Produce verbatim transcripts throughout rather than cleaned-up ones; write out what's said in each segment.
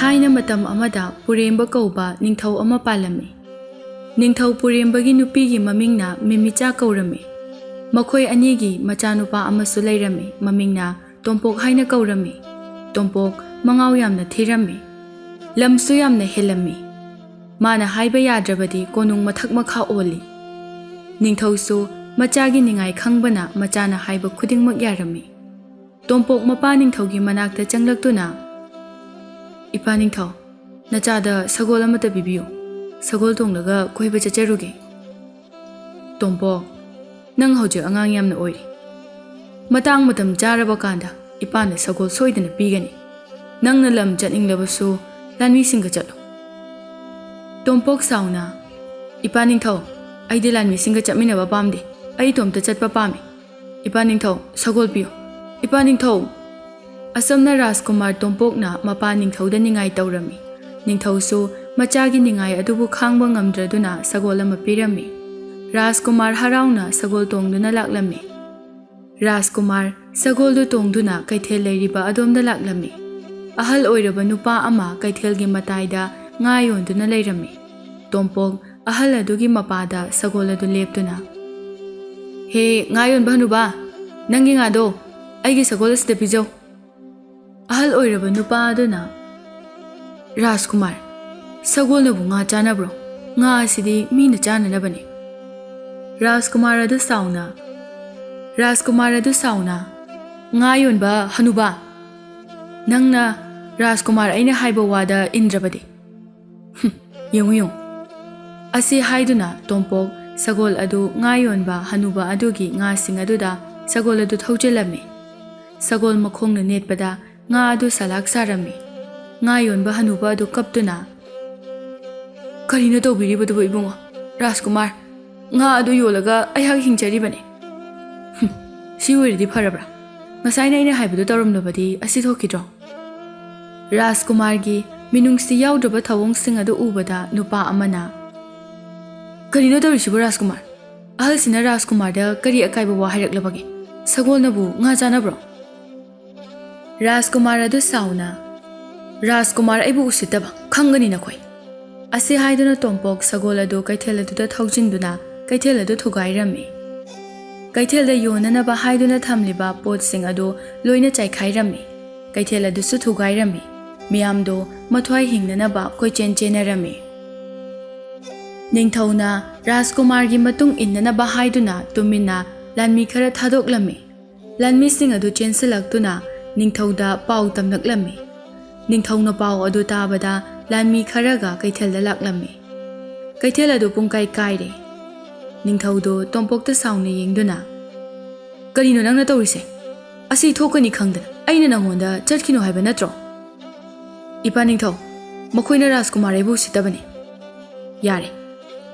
ꯊꯥꯏꯅ ꯃꯇꯝ ꯑꯃꯗ ꯄꯨꯔꯦꯝꯕ ꯀꯧꯕ ꯅꯤꯡꯊꯧ ꯑꯃ ꯄꯥꯜꯂꯝꯃꯤ꯫ ꯅꯤꯡꯊꯧ ꯄꯨꯔꯦꯝꯕꯒꯤ ꯅꯨꯄꯤꯒꯤ ꯃꯃꯤꯡꯅ ꯃꯤꯃꯤꯆꯥ ꯀꯧꯔꯝꯃꯤ꯫ ꯃꯈꯣꯏ ꯑꯅꯤꯒꯤ ꯃꯆꯥꯅꯨꯄꯥ ꯑꯃꯁꯨ ꯂꯩꯔꯝꯃꯤ, ꯃꯃꯤꯡꯅ ꯇꯣꯝꯄꯣꯛ ꯍꯥꯏꯅ ꯀꯧꯔꯝꯃꯤ꯫ ꯇꯣꯝꯄꯣꯛ ꯃꯉꯥꯎ ꯌꯥꯝꯅ ꯊꯤꯔꯝꯃꯤ, ꯂꯝꯁꯨ ꯌꯥꯝꯅ ꯍꯦꯜꯂꯝꯃꯤ꯫ ꯃꯥꯅ ꯍꯥꯏꯕ ꯌꯥꯗ꯭ꯔꯕꯗꯤ ꯀꯣꯅꯨꯡ ꯃꯊꯛ ꯃꯈꯥ ꯑꯣꯜꯂꯤ꯫ ꯅꯤꯡꯊꯧꯁꯨ ꯃꯆꯥꯒꯤ ꯅꯤꯡꯉꯥꯏ ꯈꯪꯕꯅ ꯃꯆꯥꯅ ꯍꯥꯏꯕ ꯈꯨꯗꯤꯡꯃꯛ ꯌꯥꯔꯝꯃꯤ꯫ ꯇꯣꯝꯄꯣꯛ ꯃꯄꯥ ꯅꯤꯡꯊꯧꯒꯤ ꯃꯅꯥꯛꯇ ꯆꯪꯂꯛꯇꯨꯅ, "ꯏꯄꯥ ꯅꯤꯡꯊꯧ, ꯅꯆꯥꯗ ꯁꯒꯣꯜ ꯑꯃꯠꯇ ꯄꯤꯕꯤꯌꯨ꯫ ꯁꯒꯣꯜ ꯇꯣꯡꯂꯒ ꯀꯣꯏꯕ ꯆꯠꯆꯔꯨꯒꯦ꯫" "ꯇꯣꯝꯄꯣꯛ, ꯅꯪ ꯍꯧꯖꯤꯛ ꯑꯉꯥꯡ ꯌꯥꯝꯅ ꯑꯣꯏꯔꯤ꯫ ꯃꯇꯥꯡ ꯃꯇꯝ ꯆꯥꯔꯕ ꯀꯥꯟꯗ ꯏꯄꯥꯅ ꯁꯒꯣꯜ ꯁꯣꯏꯗꯅ ꯄꯤꯒꯅꯤ꯫ ꯅꯪꯅ ꯂꯝ ꯆꯠꯅꯤꯡꯂꯕꯁꯨ ꯂꯥꯟꯃꯤꯁꯤꯡꯒ ꯆꯠꯂꯨ꯫" ꯇꯣꯝꯄꯣꯛ ꯁꯥꯎꯅ, "ꯏꯄꯥ ꯅꯤꯡꯊꯧ, ꯑꯩꯗꯤ ꯂꯥꯟꯃꯤꯁꯤꯡꯒ ꯆꯠꯃꯤꯟꯅꯕ ꯄꯥꯝꯗꯦ꯫ ꯑꯩ ꯏꯇꯣꯝꯇ ꯆꯠꯄ ꯄꯥꯝꯃꯤ꯫ ꯏꯄꯥ ꯅꯤꯡꯊꯧ, ꯁꯒꯣꯜ ꯄꯤꯌꯨ꯫ ꯏꯄꯥ ꯅꯤꯡꯊꯧ!" ꯑꯁꯨꯝꯅ ꯔꯥꯖꯀꯨꯃꯥꯔ ꯇꯣꯝꯄꯣꯛꯅ ꯃꯄꯥ ꯅꯤꯡꯊꯧꯗ ꯅꯤꯡꯉꯥꯏ ꯇꯧꯔꯝꯃꯤ꯫ ꯅꯤꯡꯊꯧꯁꯨ ꯃꯆꯥꯒꯤ ꯅꯤꯡꯉꯥꯏ ꯑꯗꯨꯕꯨ ꯈꯥꯡꯕ ꯉꯝꯗ꯭ꯔꯗꯨꯅ ꯁꯒꯣꯜ ꯑꯃ ꯄꯤꯔꯝꯃꯤ꯫ ꯔꯥꯖꯀꯨꯃꯥꯔ ꯍꯔꯥꯎꯅ ꯁꯒꯣꯜ ꯇꯣꯡꯗꯨꯅ ꯂꯥꯛꯂꯝꯃꯤ꯫ ꯔꯥꯖꯀꯨꯃꯥꯔ ꯁꯒꯣꯜꯗꯨ ꯇꯣꯡꯗꯨꯅ ꯀꯩꯊꯦꯜ ꯂꯩꯔꯤꯕ ꯑꯗꯣꯝꯗ ꯂꯥꯛꯂꯝꯃꯤ꯫ ꯑꯍꯜ ꯑꯣꯏꯔꯕ ꯅꯨꯄꯥ ꯑꯃ ꯀꯩꯊꯦꯜꯒꯤ ꯃꯇꯥꯏꯗ ꯉꯥ ꯌꯣꯟꯗꯨꯅ ꯂꯩꯔꯝꯃꯤ꯫ ꯇꯣꯝꯄꯣꯛ ꯑꯍꯜ ꯑꯗꯨꯒꯤ ꯃꯄꯥꯗ ꯁꯒꯣꯜ ꯑꯗꯨ ꯂꯦꯞꯇꯨꯅ, "ꯍꯦ, ꯉꯥ ꯌꯣꯟꯕ ꯍꯅꯨꯕꯥ, ꯅꯪꯒꯤ ꯉꯥꯗꯣ ꯑꯩꯒꯤ ꯁꯒꯣꯜ ꯑꯁꯤꯗ ꯄꯤꯖꯧ꯫" ꯑꯍꯜ ꯑꯣꯏꯔꯕ ꯅꯨꯄꯥ ꯑꯗꯨꯅ, "ꯔꯥꯖꯀꯨꯃꯥꯔ, ꯁꯒꯣꯜꯅꯕꯨ ꯉꯥ ꯆꯥꯅꯕ꯭ꯔꯣ? ꯉꯥ ꯑꯁꯤꯗꯤ ꯃꯤꯅ ꯆꯥꯅꯅꯕꯅꯤ꯫" ꯔꯥꯖꯀꯨꯃꯥꯔ ꯑꯗꯨ ꯁꯥꯎꯅ, ꯔꯥꯖꯀꯨꯃꯥꯔ ꯑꯗꯨ ꯁꯥꯎꯅ, "ꯉꯥ ꯌꯣꯟꯕ ꯍꯅꯨꯕꯥ, ꯅꯪꯅ ꯔꯥꯖꯀꯨꯃꯥꯔ ꯑꯩꯅ ꯍꯥꯏꯕ ꯋꯥꯗ ꯏꯟꯗ꯭ꯔꯕꯗꯤ, ꯍꯨꯝ, ꯌꯦꯡꯉꯨ, ꯌꯦꯡꯉꯨ꯫" ꯑꯁꯤ ꯍꯥꯏꯗꯨꯅ ꯇꯣꯝꯄꯣꯛ ꯁꯒꯣꯜ ꯑꯗꯨ ꯉꯥ ꯌꯣꯟꯕ ꯍꯅꯨꯕ ꯑꯗꯨꯒꯤ ꯉꯥꯁꯤꯡ ꯑꯗꯨꯗ ꯁꯒꯣꯜ ꯑꯗꯨ ꯊꯧꯖꯤꯜꯂꯝꯃꯤ꯫ ꯁꯒꯣꯜ ꯃꯈꯣꯡꯅ ꯅꯦꯠꯄꯗ ꯉꯥ ꯑꯗꯨ ꯁꯂꯥꯛ ꯁꯥꯔꯝꯃꯤ꯫ ꯉꯥ ꯌꯣꯟꯕ ꯍꯅꯨꯕ ꯑꯗꯨ ꯀꯞꯇꯨꯅ, "ꯀꯔꯤꯅꯣ ꯇꯧꯕꯤꯔꯤꯕꯗꯨꯕꯨ ꯏꯕꯨꯡꯉꯣ? ꯔꯥꯖꯀꯨꯃꯥꯔ, ꯉꯥ ꯑꯗꯨ ꯌꯣꯜꯂꯒ ꯑꯩꯍꯥꯛ ꯍꯤꯡꯖꯔꯤꯕꯅꯤ꯫" "ꯍꯨꯝ, ꯁꯤ ꯑꯣꯏꯔꯗꯤ ꯐꯔꯕ꯭ꯔꯥ? ꯉꯁꯥꯏꯅ ꯑꯩꯅ ꯍꯥꯏꯕꯗꯨ ꯇꯧꯔꯝꯂꯕꯗꯤ ꯑꯁꯤ ꯊꯣꯛꯈꯤꯗ꯭ꯔꯣ?" ꯔꯥꯖꯀꯨꯃꯥꯔꯒꯤ ꯃꯤꯅꯨꯡꯁꯤ ꯌꯥꯎꯗ꯭ꯔꯕ ꯊꯧꯑꯣꯡꯁꯤꯡ ꯑꯗꯨ ꯎꯕꯗ ꯅꯨꯄꯥ ꯑꯃꯅ, "ꯀꯔꯤꯅꯣ ꯇꯧꯔꯤꯁꯤꯕꯨ ꯔꯥꯖꯀꯨꯃꯥꯔ? ꯑꯍꯜꯁꯤꯅ ꯔꯥꯖꯀꯨꯃꯥꯔꯗ ꯀꯔꯤ ꯑꯀꯥꯏꯕ ꯋꯥ ꯍꯥꯏꯔꯛꯂꯕꯒꯦ? ꯁꯒꯣꯜꯅꯕꯨ ꯉꯥ ꯆꯥꯅꯕ꯭ꯔꯣ?" ꯔꯥꯖꯀꯨꯃꯥꯔ ꯑꯗꯨ ꯁꯥꯎꯅ, "ꯔꯥꯖꯀꯨꯃꯥꯔ ꯑꯩꯕꯨ ꯎꯁꯤꯠꯇꯕ ꯈꯪꯒꯅꯤ ꯅꯈꯣꯏ!" ꯑꯁꯤ ꯍꯥꯏꯗꯨꯅ ꯇꯣꯝꯄꯣꯛ ꯁꯒꯣꯜ ꯑꯗꯨ ꯀꯩꯊꯦꯜ ꯑꯗꯨꯗ ꯊꯧꯖꯤꯟꯗꯨꯅ ꯀꯩꯊꯦꯜ ꯑꯗꯨ ꯊꯨꯒꯥꯏꯔꯝꯃꯤ꯫ ꯀꯩꯊꯦꯜꯗ ꯌꯣꯟꯅꯅꯕ ꯍꯥꯏꯗꯨꯅ ꯊꯝꯂꯤꯕ ꯄꯣꯠꯁꯤꯡ ꯑꯗꯨ ꯂꯣꯏꯅ ꯆꯥꯏꯈꯥꯏꯔꯝꯃꯤ꯫ ꯀꯩꯊꯦꯜ ꯑꯗꯨꯁꯨ ꯊꯨꯒꯥꯏꯔꯝꯃꯤ꯫ ꯃꯤꯌꯥꯝꯗꯣ ꯃꯊ꯭ꯋꯥꯏ ꯍꯤꯡꯅꯅꯕ ꯀꯣꯏꯆꯦꯟ ꯆꯦꯟꯅꯔꯝꯃꯤ꯫ ꯅꯤꯡꯊꯧꯅ ꯔꯥꯖꯀꯨꯃꯥꯔꯒꯤ ꯃꯇꯨꯡ ꯏꯟꯅꯅꯕ ꯍꯥꯏꯗꯨꯅ ꯇꯨꯃꯤꯟꯅ ꯂꯥꯟꯃꯤ ꯈꯔ ꯊꯥꯗꯣꯛꯂꯝꯃꯤ꯫ ꯂꯥꯟꯃꯤꯁꯤꯡ ꯑꯗꯨ ꯆꯦꯟꯁꯤꯜꯂꯛꯇꯨꯅ ꯅꯤꯡꯊꯧꯗ ꯄꯥꯎ ꯇꯝꯂꯛꯂꯝꯃꯤ꯫ ꯅꯤꯡꯊꯧꯅ ꯄꯥꯎ ꯑꯗꯨ ꯇꯥꯕꯗ ꯂꯥꯟꯃꯤ ꯈꯔꯒ ꯀꯩꯊꯦꯜꯗ ꯂꯥꯛꯂꯝꯃꯤ꯫ ꯀꯩꯊꯦꯜ ꯑꯗꯨ ꯄꯨꯡꯀꯥꯏ ꯀꯥꯏꯔꯦ꯫ ꯅꯤꯡꯊꯧꯗꯨ ꯇꯣꯝꯄꯣꯛꯇ ꯁꯥꯎꯅ ꯌꯦꯡꯗꯨꯅ, "ꯀꯔꯤꯅꯣ ꯅꯪꯅ ꯇꯧꯔꯤꯁꯦ? ꯑꯁꯤ ꯊꯣꯛꯀꯅꯤ ꯈꯪꯗꯅ ꯑꯩꯅ ꯅꯪꯉꯣꯟꯗ ꯆꯠꯈꯤꯅꯣ ꯍꯥꯏꯕ ꯅꯠꯇ꯭ꯔꯣ?" "ꯏꯄꯥ ꯅꯤꯡꯊꯧ, ꯃꯈꯣꯏꯅ ꯔꯥꯖꯀꯨꯃꯥꯔ ꯑꯩꯕꯨ ꯎꯁꯤꯠꯇꯕꯅꯤ꯫ ꯌꯥꯔꯦ,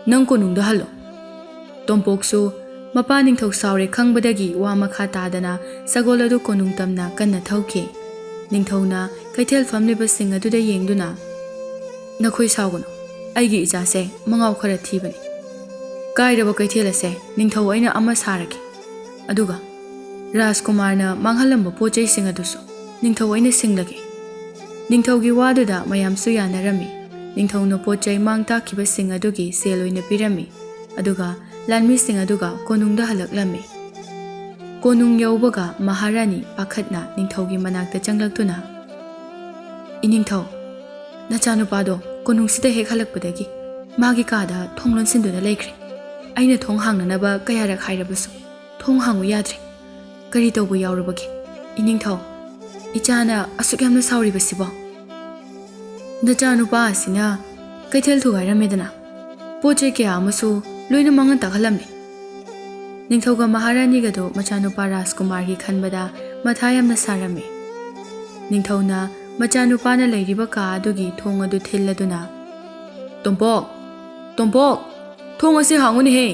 ꯅꯪ ꯀꯣꯅꯨꯡꯗ ꯍꯜꯂꯣ꯫" ꯇꯣꯝꯄꯣꯛꯁꯨ ꯃꯄꯥ ꯅꯤꯡꯊꯧ ꯁꯥꯎꯔꯦ ꯈꯪꯕꯗꯒꯤ ꯋꯥ ꯃꯈꯥ ꯇꯥꯗꯅ ꯁꯒꯣꯜ ꯑꯗꯨ ꯀꯣꯅꯨꯡ ꯇꯝꯅ ꯀꯟꯅ ꯊꯧꯈꯤ꯫ ꯅꯤꯡꯊꯧꯅ ꯀꯩꯊꯦꯜ ꯐꯝꯂꯤꯕꯁꯤꯡ ꯑꯗꯨꯗ ꯌꯦꯡꯗꯨꯅ, "ꯅꯈꯣꯏ ꯁꯥꯎꯒꯅꯨ, ꯑꯩꯒꯤ ꯏꯆꯥꯁꯦ ꯃꯉꯥꯎ ꯈꯔ ꯊꯤꯕꯅꯤ꯫ ꯀꯥꯏꯔꯕ ꯀꯩꯊꯦꯜ ꯑꯁꯦ ꯅꯤꯡꯊꯧ ꯑꯩꯅ ꯑꯃ ꯁꯥꯔꯒꯦ꯫ ꯑꯗꯨꯒ ꯔꯥꯖꯀꯨꯃꯥꯔꯅ ꯃꯥꯡꯍꯜꯂꯝꯕ ꯄꯣꯠ ꯆꯩꯁꯤꯡ ꯑꯗꯨꯁꯨ ꯅꯤꯡꯊꯧ ꯑꯩꯅ ꯁꯤꯡꯂꯒꯦ꯫" ꯅꯤꯡꯊꯧꯒꯤ ꯋꯥꯗꯨꯗ ꯃꯌꯥꯝꯁꯨ ꯌꯥꯅꯔꯝꯃꯤ꯫ ꯅꯤꯡꯊꯧꯅ ꯄꯣꯠ ꯆꯩ ꯃꯥꯡ ꯇꯥꯛꯈꯤꯕꯁꯤꯡ ꯑꯗꯨꯒꯤ ꯁꯦꯜ ꯑꯣꯏꯅ ꯄꯤꯔꯝꯃꯤ꯫ ꯑꯗꯨꯒ ꯂꯥꯟꯃꯤꯁꯤꯡ ꯑꯗꯨꯒ ꯀꯣꯅꯨꯡꯗ ꯍꯜꯂꯛꯂꯝꯃꯤ꯫ ꯀꯣꯅꯨꯡ ꯌꯧꯕꯒ ꯃꯍꯥꯔꯥꯅꯤ ꯄꯥꯈꯠꯅ ꯅꯤꯡꯊꯧꯒꯤ ꯃꯅꯥꯛꯇ ꯆꯪꯂꯛꯇꯨꯅ, "ꯏꯅꯤꯡꯊꯧ, ꯅꯆꯥꯅꯨꯄꯥꯗꯣ ꯀꯣꯅꯨꯡꯁꯤꯗ ꯍꯦꯛ ꯍꯜꯂꯛꯄꯗꯒꯤ ꯃꯥꯒꯤ ꯀꯥꯗ ꯊꯣꯡ ꯂꯣꯟꯁꯤꯟꯗꯨꯅ ꯂꯩꯈ꯭ꯔꯦ꯫ ꯑꯩꯅ ꯊꯣꯡ ꯍꯥꯡꯅꯅꯕ ꯀꯌꯥꯔꯛ ꯍꯥꯏꯔꯕꯁꯨ ꯊꯣꯡ ꯍꯥꯡꯉꯨ ꯌꯥꯗ꯭ꯔꯦ꯫ ꯀꯔꯤ ꯇꯧꯕ ꯌꯥꯎꯔꯕꯒꯦ? ꯏꯅꯤꯡꯊꯧ, ꯏꯆꯥꯅ ꯑꯁꯨꯛ ꯌꯥꯝꯅ ꯁꯥꯎꯔꯤꯕꯁꯤꯕꯣ?" "ꯅꯆꯥꯅꯨꯄꯥ ꯑꯁꯤꯅ ꯀꯩꯊꯦꯜ ꯊꯨꯒꯥꯏꯔꯝꯃꯦꯗꯅ, ꯄꯣꯠ ꯆꯩ ꯀꯌꯥ ꯑꯃꯁꯨ ꯂꯣꯏꯅ ꯃꯥꯡꯍꯟ ꯇꯥꯛꯍꯜꯂꯝꯃꯦ꯫" ꯅꯤꯡꯊꯧꯒ ꯃꯍꯥꯔꯥꯅꯤꯒꯗꯣ ꯃꯆꯥꯅꯨꯄꯥ ꯔꯥꯖꯀꯨꯃꯥꯔꯒꯤ ꯈꯟꯕꯗ ꯃꯊꯥ ꯌꯥꯝꯅ ꯁꯥꯔꯝꯃꯤ꯫ ꯅꯤꯡꯊꯧꯅ ꯃꯆꯥꯅꯨꯄꯥꯅ ꯂꯩꯔꯤꯕ ꯀꯥ ꯑꯗꯨꯒꯤ ꯊꯣꯡ ꯑꯗꯨ ꯊꯤꯜꯂꯗꯨꯅ, "ꯇꯣꯝꯄꯣꯛ, ꯇꯣꯝꯄꯣꯛ, ꯊꯣꯡ ꯑꯁꯤ ꯍꯥꯡꯉꯨꯅꯦꯍꯦ!"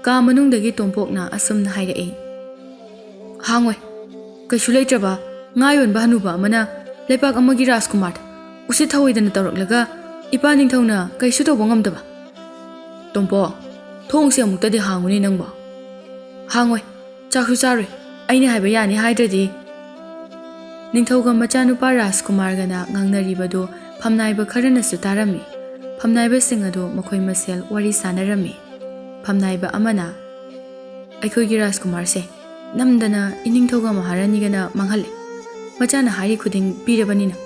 ꯀꯥ ꯃꯅꯨꯡꯗꯒꯤ ꯇꯣꯝꯄꯣꯛꯅ ꯑꯁꯨꯝꯅ ꯍꯥꯏꯔꯛꯏ, "ꯍꯥꯡꯉꯣꯏ꯫ ꯀꯩꯁꯨ ꯂꯩꯇ꯭ꯔꯕ ꯉꯥ ꯌꯣꯟꯕ ꯍꯅꯨꯕ ꯑꯃꯅ ꯂꯩꯄꯥꯛ ꯑꯃꯒꯤ ꯔꯥꯖꯀꯨꯃꯥꯔꯗ ꯎꯁꯤꯠ ꯊꯑꯣꯏꯗꯅ ꯇꯧꯔꯛꯂꯒ ꯏꯄꯥ ꯅꯤꯡꯊꯧꯅ ꯀꯩꯁꯨ ꯇꯧꯕ ꯉꯝꯗꯕ꯫ ꯇꯣꯝꯄꯣꯛ, ꯊꯣꯡꯁꯦ ꯑꯃꯨꯛꯇꯗꯤ ꯍꯥꯡꯉꯨꯅꯦ ꯅꯪꯕꯣ꯫" "ꯍꯥꯡꯉꯣꯏ, ꯆꯥꯛꯁꯨ ꯆꯥꯔꯣꯏ, ꯑꯩꯅ ꯍꯥꯏꯕ ꯌꯥꯅꯤ ꯍꯥꯏꯗ꯭ꯔꯗꯤ꯫" ꯅꯤꯡꯊꯧꯒ ꯃꯆꯥꯅꯨꯄꯥ ꯔꯥꯖꯀꯨꯃꯥꯔꯒꯅ ꯉꯥꯡꯅꯔꯤꯕꯗꯨ ꯐꯝꯅꯥꯏꯕ ꯈꯔꯅꯁꯨ ꯇꯥꯔꯝꯃꯤ꯫ ꯐꯝꯅꯥꯏꯕꯁꯤꯡ ꯑꯗꯨ ꯃꯈꯣꯏ ꯃꯁꯦꯜ ꯋꯥꯔꯤ ꯁꯥꯟꯅꯔꯝꯃꯤ꯫ ꯐꯝꯅꯥꯏꯕ ꯑꯃꯅ, "ꯑꯩꯈꯣꯏꯒꯤ ꯔꯥꯖꯀꯨꯃꯥꯔꯁꯦ ꯅꯝꯗꯅ ꯏꯅꯤꯡꯊꯧꯒ ꯃꯍꯥꯔꯥꯅꯤꯒꯅ ꯃꯥꯡꯍꯜꯂꯦ꯫ ꯃꯆꯥꯅ ꯍꯥꯏꯔꯤ ꯈꯨꯗꯤꯡ ꯄꯤꯔꯕꯅꯤꯅ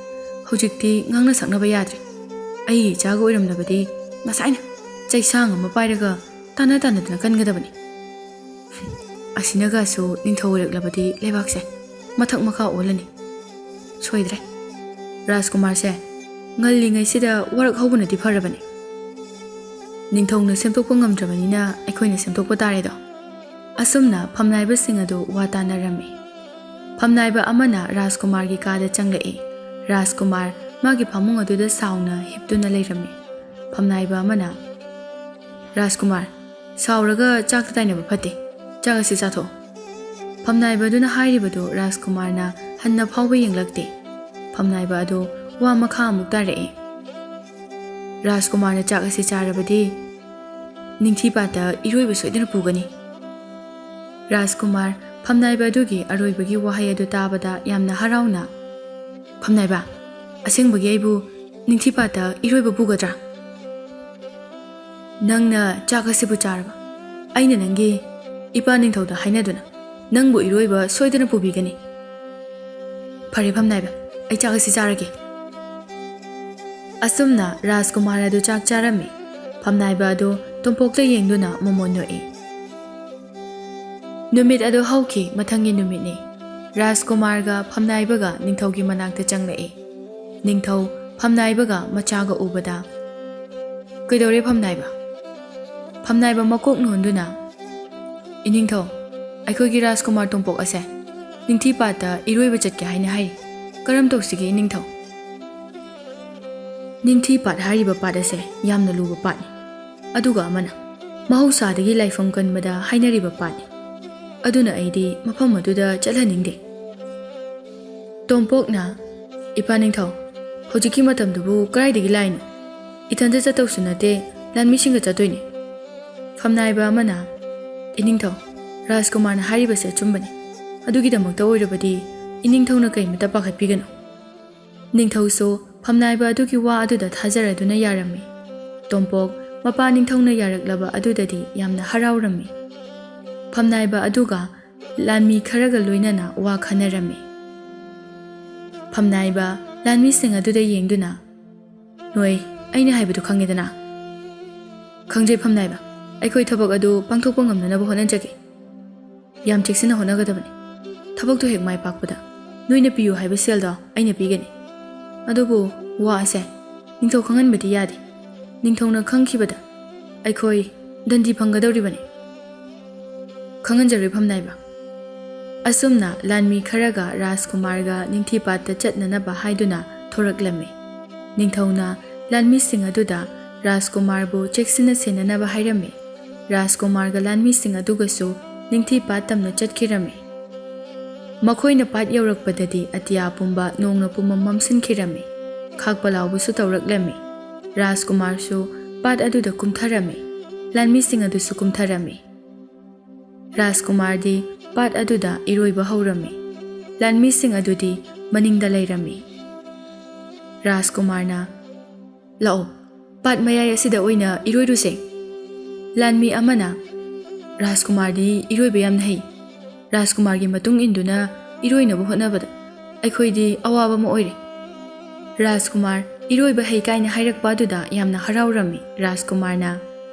ꯍꯧꯖꯤꯛꯇꯤ ꯉꯥꯡꯅ ꯁꯛꯅꯕ ꯌꯥꯗ꯭ꯔꯦ꯫ ꯑꯩꯒꯤ ꯏꯆꯥꯒ ꯑꯣꯏꯔꯝꯂꯕꯗꯤ ꯉꯁꯥꯏꯅ ꯆꯩꯁꯥꯡ ꯑꯃ ꯄꯥꯏꯔꯒ ꯇꯥꯟꯅ ꯇꯥꯟꯅꯗꯅ ꯀꯟꯒꯗꯕꯅꯤ꯫ ꯑꯁꯤꯅꯒꯁꯨ ꯅꯤꯡꯊꯧ ꯑꯣꯏꯔꯛꯂꯕꯗꯤ ꯂꯩꯕꯥꯛꯁꯦ ꯃꯊꯛ ꯃꯈꯥ ꯑꯣꯜꯂꯅꯤ꯫ ꯁꯣꯏꯗ꯭ꯔꯦ꯫ ꯔꯥꯖꯀꯨꯃꯥꯔꯁꯦ ꯉꯜꯂꯤꯉꯩꯁꯤꯗ ꯋꯥꯔꯛ ꯍꯧꯕꯅꯗꯤ ꯐꯔꯕꯅꯤ꯫ ꯅꯤꯡꯊꯧꯅ ꯁꯦꯝꯗꯣꯛꯄ ꯉꯝꯗ꯭ꯔꯕꯅꯤꯅ ꯑꯩꯈꯣꯏꯅ ꯁꯦꯝꯗꯣꯛꯄ ꯇꯥꯔꯦꯗꯣ"꯫ ꯑꯁꯨꯝꯅ ꯐꯝꯅꯥꯏꯕꯁꯤꯡ ꯑꯗꯨ ꯋꯥ ꯇꯥꯅꯔꯝꯃꯤ꯫ ꯐꯝꯅꯥꯏꯕ ꯑꯃꯅ ꯔꯥꯖꯀꯨꯃꯥꯔꯒꯤ ꯀꯥꯗ ꯆꯪꯂꯛꯏ꯫ ꯔꯥꯖꯀꯨꯃꯥꯔ ꯃꯥꯒꯤ ꯐꯃꯨꯡ ꯑꯗꯨꯗ ꯁꯥꯎꯅ ꯍꯤꯞꯇꯨꯅ ꯂꯩꯔꯝꯃꯤ꯫ ꯐꯝꯅꯥꯏꯕ ꯑꯃꯅ, "ꯔꯥꯖꯀꯨꯃꯥꯔ, ꯁꯥꯎꯔꯒ ꯆꯥꯛꯇ ꯇꯥꯏꯅꯕ ꯐꯠꯇꯦ꯫ ꯆꯥꯛ ꯑꯁꯤ ꯆꯥꯊꯣꯛꯑꯣ"꯫ ꯐꯝꯅꯥꯏꯕ ꯑꯗꯨꯅ ꯍꯥꯏꯔꯤꯕꯗꯨ ꯔꯥꯖꯀꯨꯃꯥꯔꯅ ꯍꯟꯅ ꯐꯥꯎꯕ ꯌꯦꯡꯂꯛꯇꯦ꯫ ꯐꯝꯅꯥꯏꯕ ꯑꯗꯨ ꯋꯥ ꯃꯈꯥ ꯑꯃꯨꯛ ꯇꯥꯔꯛꯏ꯫ "ꯔꯥꯖꯀꯨꯃꯥꯔꯅ ꯆꯥꯛ ꯑꯁꯤ ꯆꯥꯔꯕꯗꯤ ꯅꯤꯡꯊꯤꯄꯥꯠꯇ ꯏꯔꯣꯏꯕ ꯁꯣꯏꯗꯅ ꯄꯨꯒꯅꯤ"꯫ ꯔꯥꯖꯀꯨꯃꯥꯔ ꯐꯝꯅꯥꯏꯕ ꯑꯗꯨꯒꯤ ꯑꯔꯣꯏꯕꯒꯤ ꯋꯥꯍꯩ ꯑꯗꯨ ꯇꯥꯕꯗ ꯌꯥꯝꯅ ꯍꯔꯥꯎꯅ, "ꯐꯝꯅꯥꯏꯕ, ꯑꯁꯦꯡꯕꯒꯤ ꯑꯩꯕꯨ ꯅꯤꯡꯊꯤꯄꯥꯠꯇ ꯏꯔꯣꯏꯕ ꯄꯨꯒꯗ꯭ꯔꯥ? ꯅꯪꯅ ꯆꯥꯛ ꯑꯁꯤꯕꯨ ꯆꯥꯔꯕ? ꯑꯩꯅ ꯅꯪꯒꯤ ꯏꯄꯥ ꯅꯤꯡꯊꯧꯗ ꯍꯥꯏꯅꯗꯨꯅ ꯅꯪꯕꯨ ꯏꯔꯣꯏꯕ ꯁꯣꯏꯗꯅ ꯄꯨꯕꯤꯒꯅꯤ"꯫ "ꯐꯔꯦ ꯐꯝꯅꯥꯏꯕ, ꯑꯩ ꯆꯥꯛ ꯑꯁꯤ ꯆꯥꯔꯒꯦ"꯫ ꯑꯁꯨꯝꯅ ꯔꯥꯖꯀꯨꯃꯥꯔ ꯑꯗꯨ ꯆꯥꯛ ꯆꯥꯔꯝꯃꯤ꯫ ꯐꯝꯅꯥꯏꯕ ꯑꯗꯨ ꯇꯣꯝꯄꯣꯛꯇ ꯌꯦꯡꯗꯨꯅ ꯃꯃꯣꯟ ꯅꯣꯛꯏ꯫ ꯅꯨꯃꯤꯠ ꯑꯗꯨ ꯍꯧꯈꯤ꯫ ꯃꯊꯪꯒꯤ ꯅꯨꯃꯤꯠꯅꯤ꯫ ꯔꯥꯖꯀꯨꯃꯥꯔꯒ ꯐꯝꯅꯥꯏꯕꯒ ꯅꯤꯡꯊꯧꯒꯤ ꯃꯅꯥꯛꯇ ꯆꯪꯂꯛꯏ꯫ ꯅꯤꯡꯊꯧ ꯐꯝꯅꯥꯏꯕꯒ ꯃꯆꯥꯒ ꯎꯕꯗ, "ꯀꯩꯗꯧꯔꯦ ꯐꯝꯅꯥꯏꯕ?" ꯐꯝꯅꯥꯏꯕ ꯃꯀꯣꯛ ꯅꯣꯟꯗꯨꯅ, "ꯏꯅꯤꯡꯊꯧ, ꯑꯩꯈꯣꯏꯒꯤ ꯔꯥꯖꯀꯨꯃꯥꯔ ꯇꯣꯝꯄꯣꯛ ꯑꯁꯦ ꯅꯤꯡꯊꯤꯄꯥꯠꯇ ꯏꯔꯣꯏꯕ ꯆꯠꯀꯦ ꯍꯥꯏꯅ ꯍꯥꯏꯔꯤ꯫ ꯀꯔꯝ ꯇꯧꯁꯤꯒꯦ ꯏꯅꯤꯡꯊꯧ?" ꯅꯤꯡꯊꯤꯄꯥꯠ ꯍꯥꯏꯔꯤꯕ ꯄꯥꯠ ꯑꯁꯦ ꯌꯥꯝꯅ ꯂꯨꯕ ꯄꯥꯠꯅꯤ꯫ ꯑꯗꯨꯒ ꯑꯃꯅ, ꯃꯍꯧꯁꯥꯗꯒꯤ ꯂꯥꯏꯐꯝ ꯀꯟꯕꯗ ꯍꯥꯏꯅꯔꯤꯕ ꯄꯥꯠꯅꯤ꯫ ꯑꯗꯨꯅ ꯑꯩꯗꯤ ꯃꯐꯝ ꯑꯗꯨꯗ ꯆꯠꯍꯟꯅꯤꯡꯗꯦ꯫ ꯇꯣꯝꯄꯣꯛꯅ, "ꯏꯄꯥ ꯅꯤꯡꯊꯧ, ꯍꯧꯖꯤꯛꯀꯤ ꯃꯇꯝꯗꯨꯕꯨ ꯀꯗꯥꯏꯗꯒꯤ ꯂꯥꯏꯅꯣ? ꯏꯊꯟꯇ ꯆꯠꯇꯧꯁꯨ ꯅꯠꯇꯦ, ꯂꯥꯟꯃꯤꯁꯤꯡꯒ ꯆꯠꯇꯣꯏꯅꯤ"꯫ ꯐꯝꯅꯥꯏꯕ ꯑꯃꯅ, "ꯏꯅꯤꯡꯊꯧ, ꯔꯥꯖꯀꯨꯃꯥꯔꯅ ꯍꯥꯏꯔꯤꯕꯁꯦ ꯑꯆꯨꯝꯕꯅꯤ꯫ ꯑꯗꯨꯒꯤꯗꯃꯛꯇ ꯑꯣꯏꯔꯕꯗꯤ ꯏꯅꯤꯡꯊꯧꯅ ꯀꯩꯃꯇ ꯄꯥꯈꯠꯄꯤꯒꯅꯨ꯫ ꯅꯤꯡꯊꯧꯁꯨ ꯐꯝꯅꯥꯏꯕ ꯑꯗꯨꯒꯤ ꯋꯥ ꯑꯗꯨꯗ ꯊꯥꯖꯔꯗꯨꯅ ꯌꯥꯔꯝꯃꯤ꯫ ꯇꯣꯝꯄꯣꯛ ꯃꯄꯥ ꯅꯤꯡꯊꯧꯅ ꯌꯥꯔꯛꯂꯕ ꯑꯗꯨꯗꯗꯤ ꯌꯥꯝꯅ ꯍꯔꯥꯎꯔꯝꯃꯤ꯫ ꯐꯝꯅꯥꯏꯕ ꯑꯗꯨꯒ ꯂꯥꯟꯃꯤ ꯈꯔꯒ ꯂꯣꯏꯅꯅ ꯋꯥ ꯈꯟꯅꯔꯝꯃꯤ꯫ ꯐꯝꯅꯥꯏꯕ ꯂꯥꯟꯃꯤꯁꯤꯡ ꯑꯗꯨꯗ ꯌꯦꯡꯗꯨꯅ, "ꯅꯣꯏ, ꯑꯩꯅ ꯍꯥꯏꯕꯗꯨ ꯈꯪꯉꯦꯗꯅ?" "ꯈꯪꯖꯩ ꯐꯝꯅꯥꯏꯕ, ꯑꯩꯈꯣꯏ ꯊꯕꯛ ꯑꯗꯨ ꯄꯥꯡꯊꯣꯛꯄ ꯉꯝꯅꯅꯕ ꯍꯣꯠꯅꯖꯒꯦ꯫ ꯌꯥꯝ ꯆꯦꯛꯁꯤꯟꯅ ꯍꯣꯠꯅꯒꯗꯕꯅꯤ꯫ ꯊꯕꯛꯇꯨ ꯍꯦꯛ ꯃꯥꯏ ꯄꯥꯛꯄꯗ ꯅꯣꯏꯅ ꯄꯤꯌꯨ ꯍꯥꯏꯕ ꯁꯦꯜꯗꯣ ꯑꯩꯅ ꯄꯤꯒꯅꯤ꯫ ꯑꯗꯨꯕꯨ ꯋꯥ ꯑꯁꯦ ꯅꯤꯡꯊꯧ ꯈꯪꯍꯟꯕꯗꯤ ꯌꯥꯗꯦ꯫ ꯅꯤꯡꯊꯧꯅ ꯈꯪꯈꯤꯕꯗ ꯑꯩꯈꯣꯏ ꯗꯟꯗꯤ ꯐꯪꯒꯗꯧꯔꯤꯕꯅꯤ꯫" "ꯈꯪꯍꯟꯖꯔꯣꯏ ꯐꯝꯅꯥꯏꯕ꯫" ꯑꯁꯨꯝꯅ ꯂꯥꯟꯃꯤ ꯈꯔꯒ ꯔꯥꯖꯀꯨꯃꯥꯔꯒ ꯅꯤꯡꯊꯤꯄꯥꯠꯇ ꯆꯠꯅꯅꯕ ꯍꯥꯏꯗꯨꯅ ꯊꯣꯔꯛꯂꯝꯃꯤ꯫ ꯅꯤꯡꯊꯧꯅ ꯂꯥꯟꯃꯤꯁꯤꯡ ꯑꯗꯨꯗ ꯔꯥꯖꯀꯨꯃꯥꯔꯕꯨ ꯆꯦꯛꯁꯤꯟꯅ ꯁꯦꯟꯅꯅꯕ ꯍꯥꯏꯔꯝꯃꯤ꯫ ꯔꯥꯖꯀꯨꯃꯥꯔꯒ ꯂꯥꯟꯃꯤꯁꯤꯡ ꯑꯗꯨꯒꯁꯨ ꯅꯤꯡꯊꯤꯄꯥꯠ ꯇꯝꯅ ꯆꯠꯈꯤꯔꯝꯃꯤ꯫ ꯃꯈꯣꯏꯅ ꯄꯥꯠ ꯌꯧꯔꯛꯄꯗꯗꯤ ꯑꯇꯤꯌꯥ ꯄꯨꯝꯕ ꯅꯣꯡꯅ ꯄꯨꯝꯃꯝ ꯃꯝꯁꯤꯟꯈꯤꯔꯝꯃꯤ꯫ ꯈꯥꯛꯄ ꯂꯥꯎꯕꯁꯨ ꯇꯧꯔꯛꯂꯝꯃꯤ꯫ ꯔꯥꯖꯀꯨꯃꯥꯔꯁꯨ ꯄꯥꯠ ꯑꯗꯨꯗ ꯀꯨꯝꯊꯔꯝꯃꯤ꯫ ꯂꯥꯟꯃꯤꯁꯤꯡ ꯑꯗꯨꯁꯨ ꯀꯨꯝꯊꯔꯝꯃꯤ꯫ ꯔꯥꯖꯀꯨꯃꯥꯔꯗꯤ ꯄꯥꯠ ꯑꯗꯨꯗ ꯏꯔꯣꯏꯕ ꯍꯧꯔꯝꯃꯤ꯫ ꯂꯥꯟꯃꯤꯁꯤꯡ ꯑꯗꯨꯗꯤ ꯃꯅꯤꯡꯗ ꯂꯩꯔꯝꯃꯤ꯫ ꯔꯥꯖꯀꯨꯃꯥꯔꯅ, "ꯂꯥꯛꯑꯣ, ꯄꯥꯠ ꯃꯌꯥꯏ ꯑꯁꯤꯗ ꯑꯣꯏꯅ ꯏꯔꯣꯏꯔꯨꯁꯦ꯫" ꯂꯥꯟꯃꯤ ꯑꯃꯅ, "ꯔꯥꯖꯀꯨꯃꯥꯔꯗꯤ ꯏꯔꯣꯏꯕ ꯌꯥꯝꯅ ꯍꯩ꯫ ꯔꯥꯖꯀꯨꯃꯥꯔꯒꯤ ꯃꯇꯨꯡ ꯏꯟꯗꯨꯅ ꯏꯔꯣꯏꯅꯕ ꯍꯣꯠꯅꯕꯗ ꯑꯩꯈꯣꯏꯗꯤ ꯑꯋꯥꯕ ꯑꯃ ꯑꯣꯏꯔꯦ꯫" ꯔꯥꯖꯀꯨꯃꯥꯔ ꯏꯔꯣꯏꯕ ꯍꯩ ꯀꯥꯏꯅ ꯍꯥꯏꯔꯛꯄ ꯑꯗꯨꯗ ꯌꯥꯝꯅ ꯍꯔꯥꯎꯔꯝꯃꯤ꯫ ꯔꯥꯖꯀꯨꯃꯥꯔꯅ,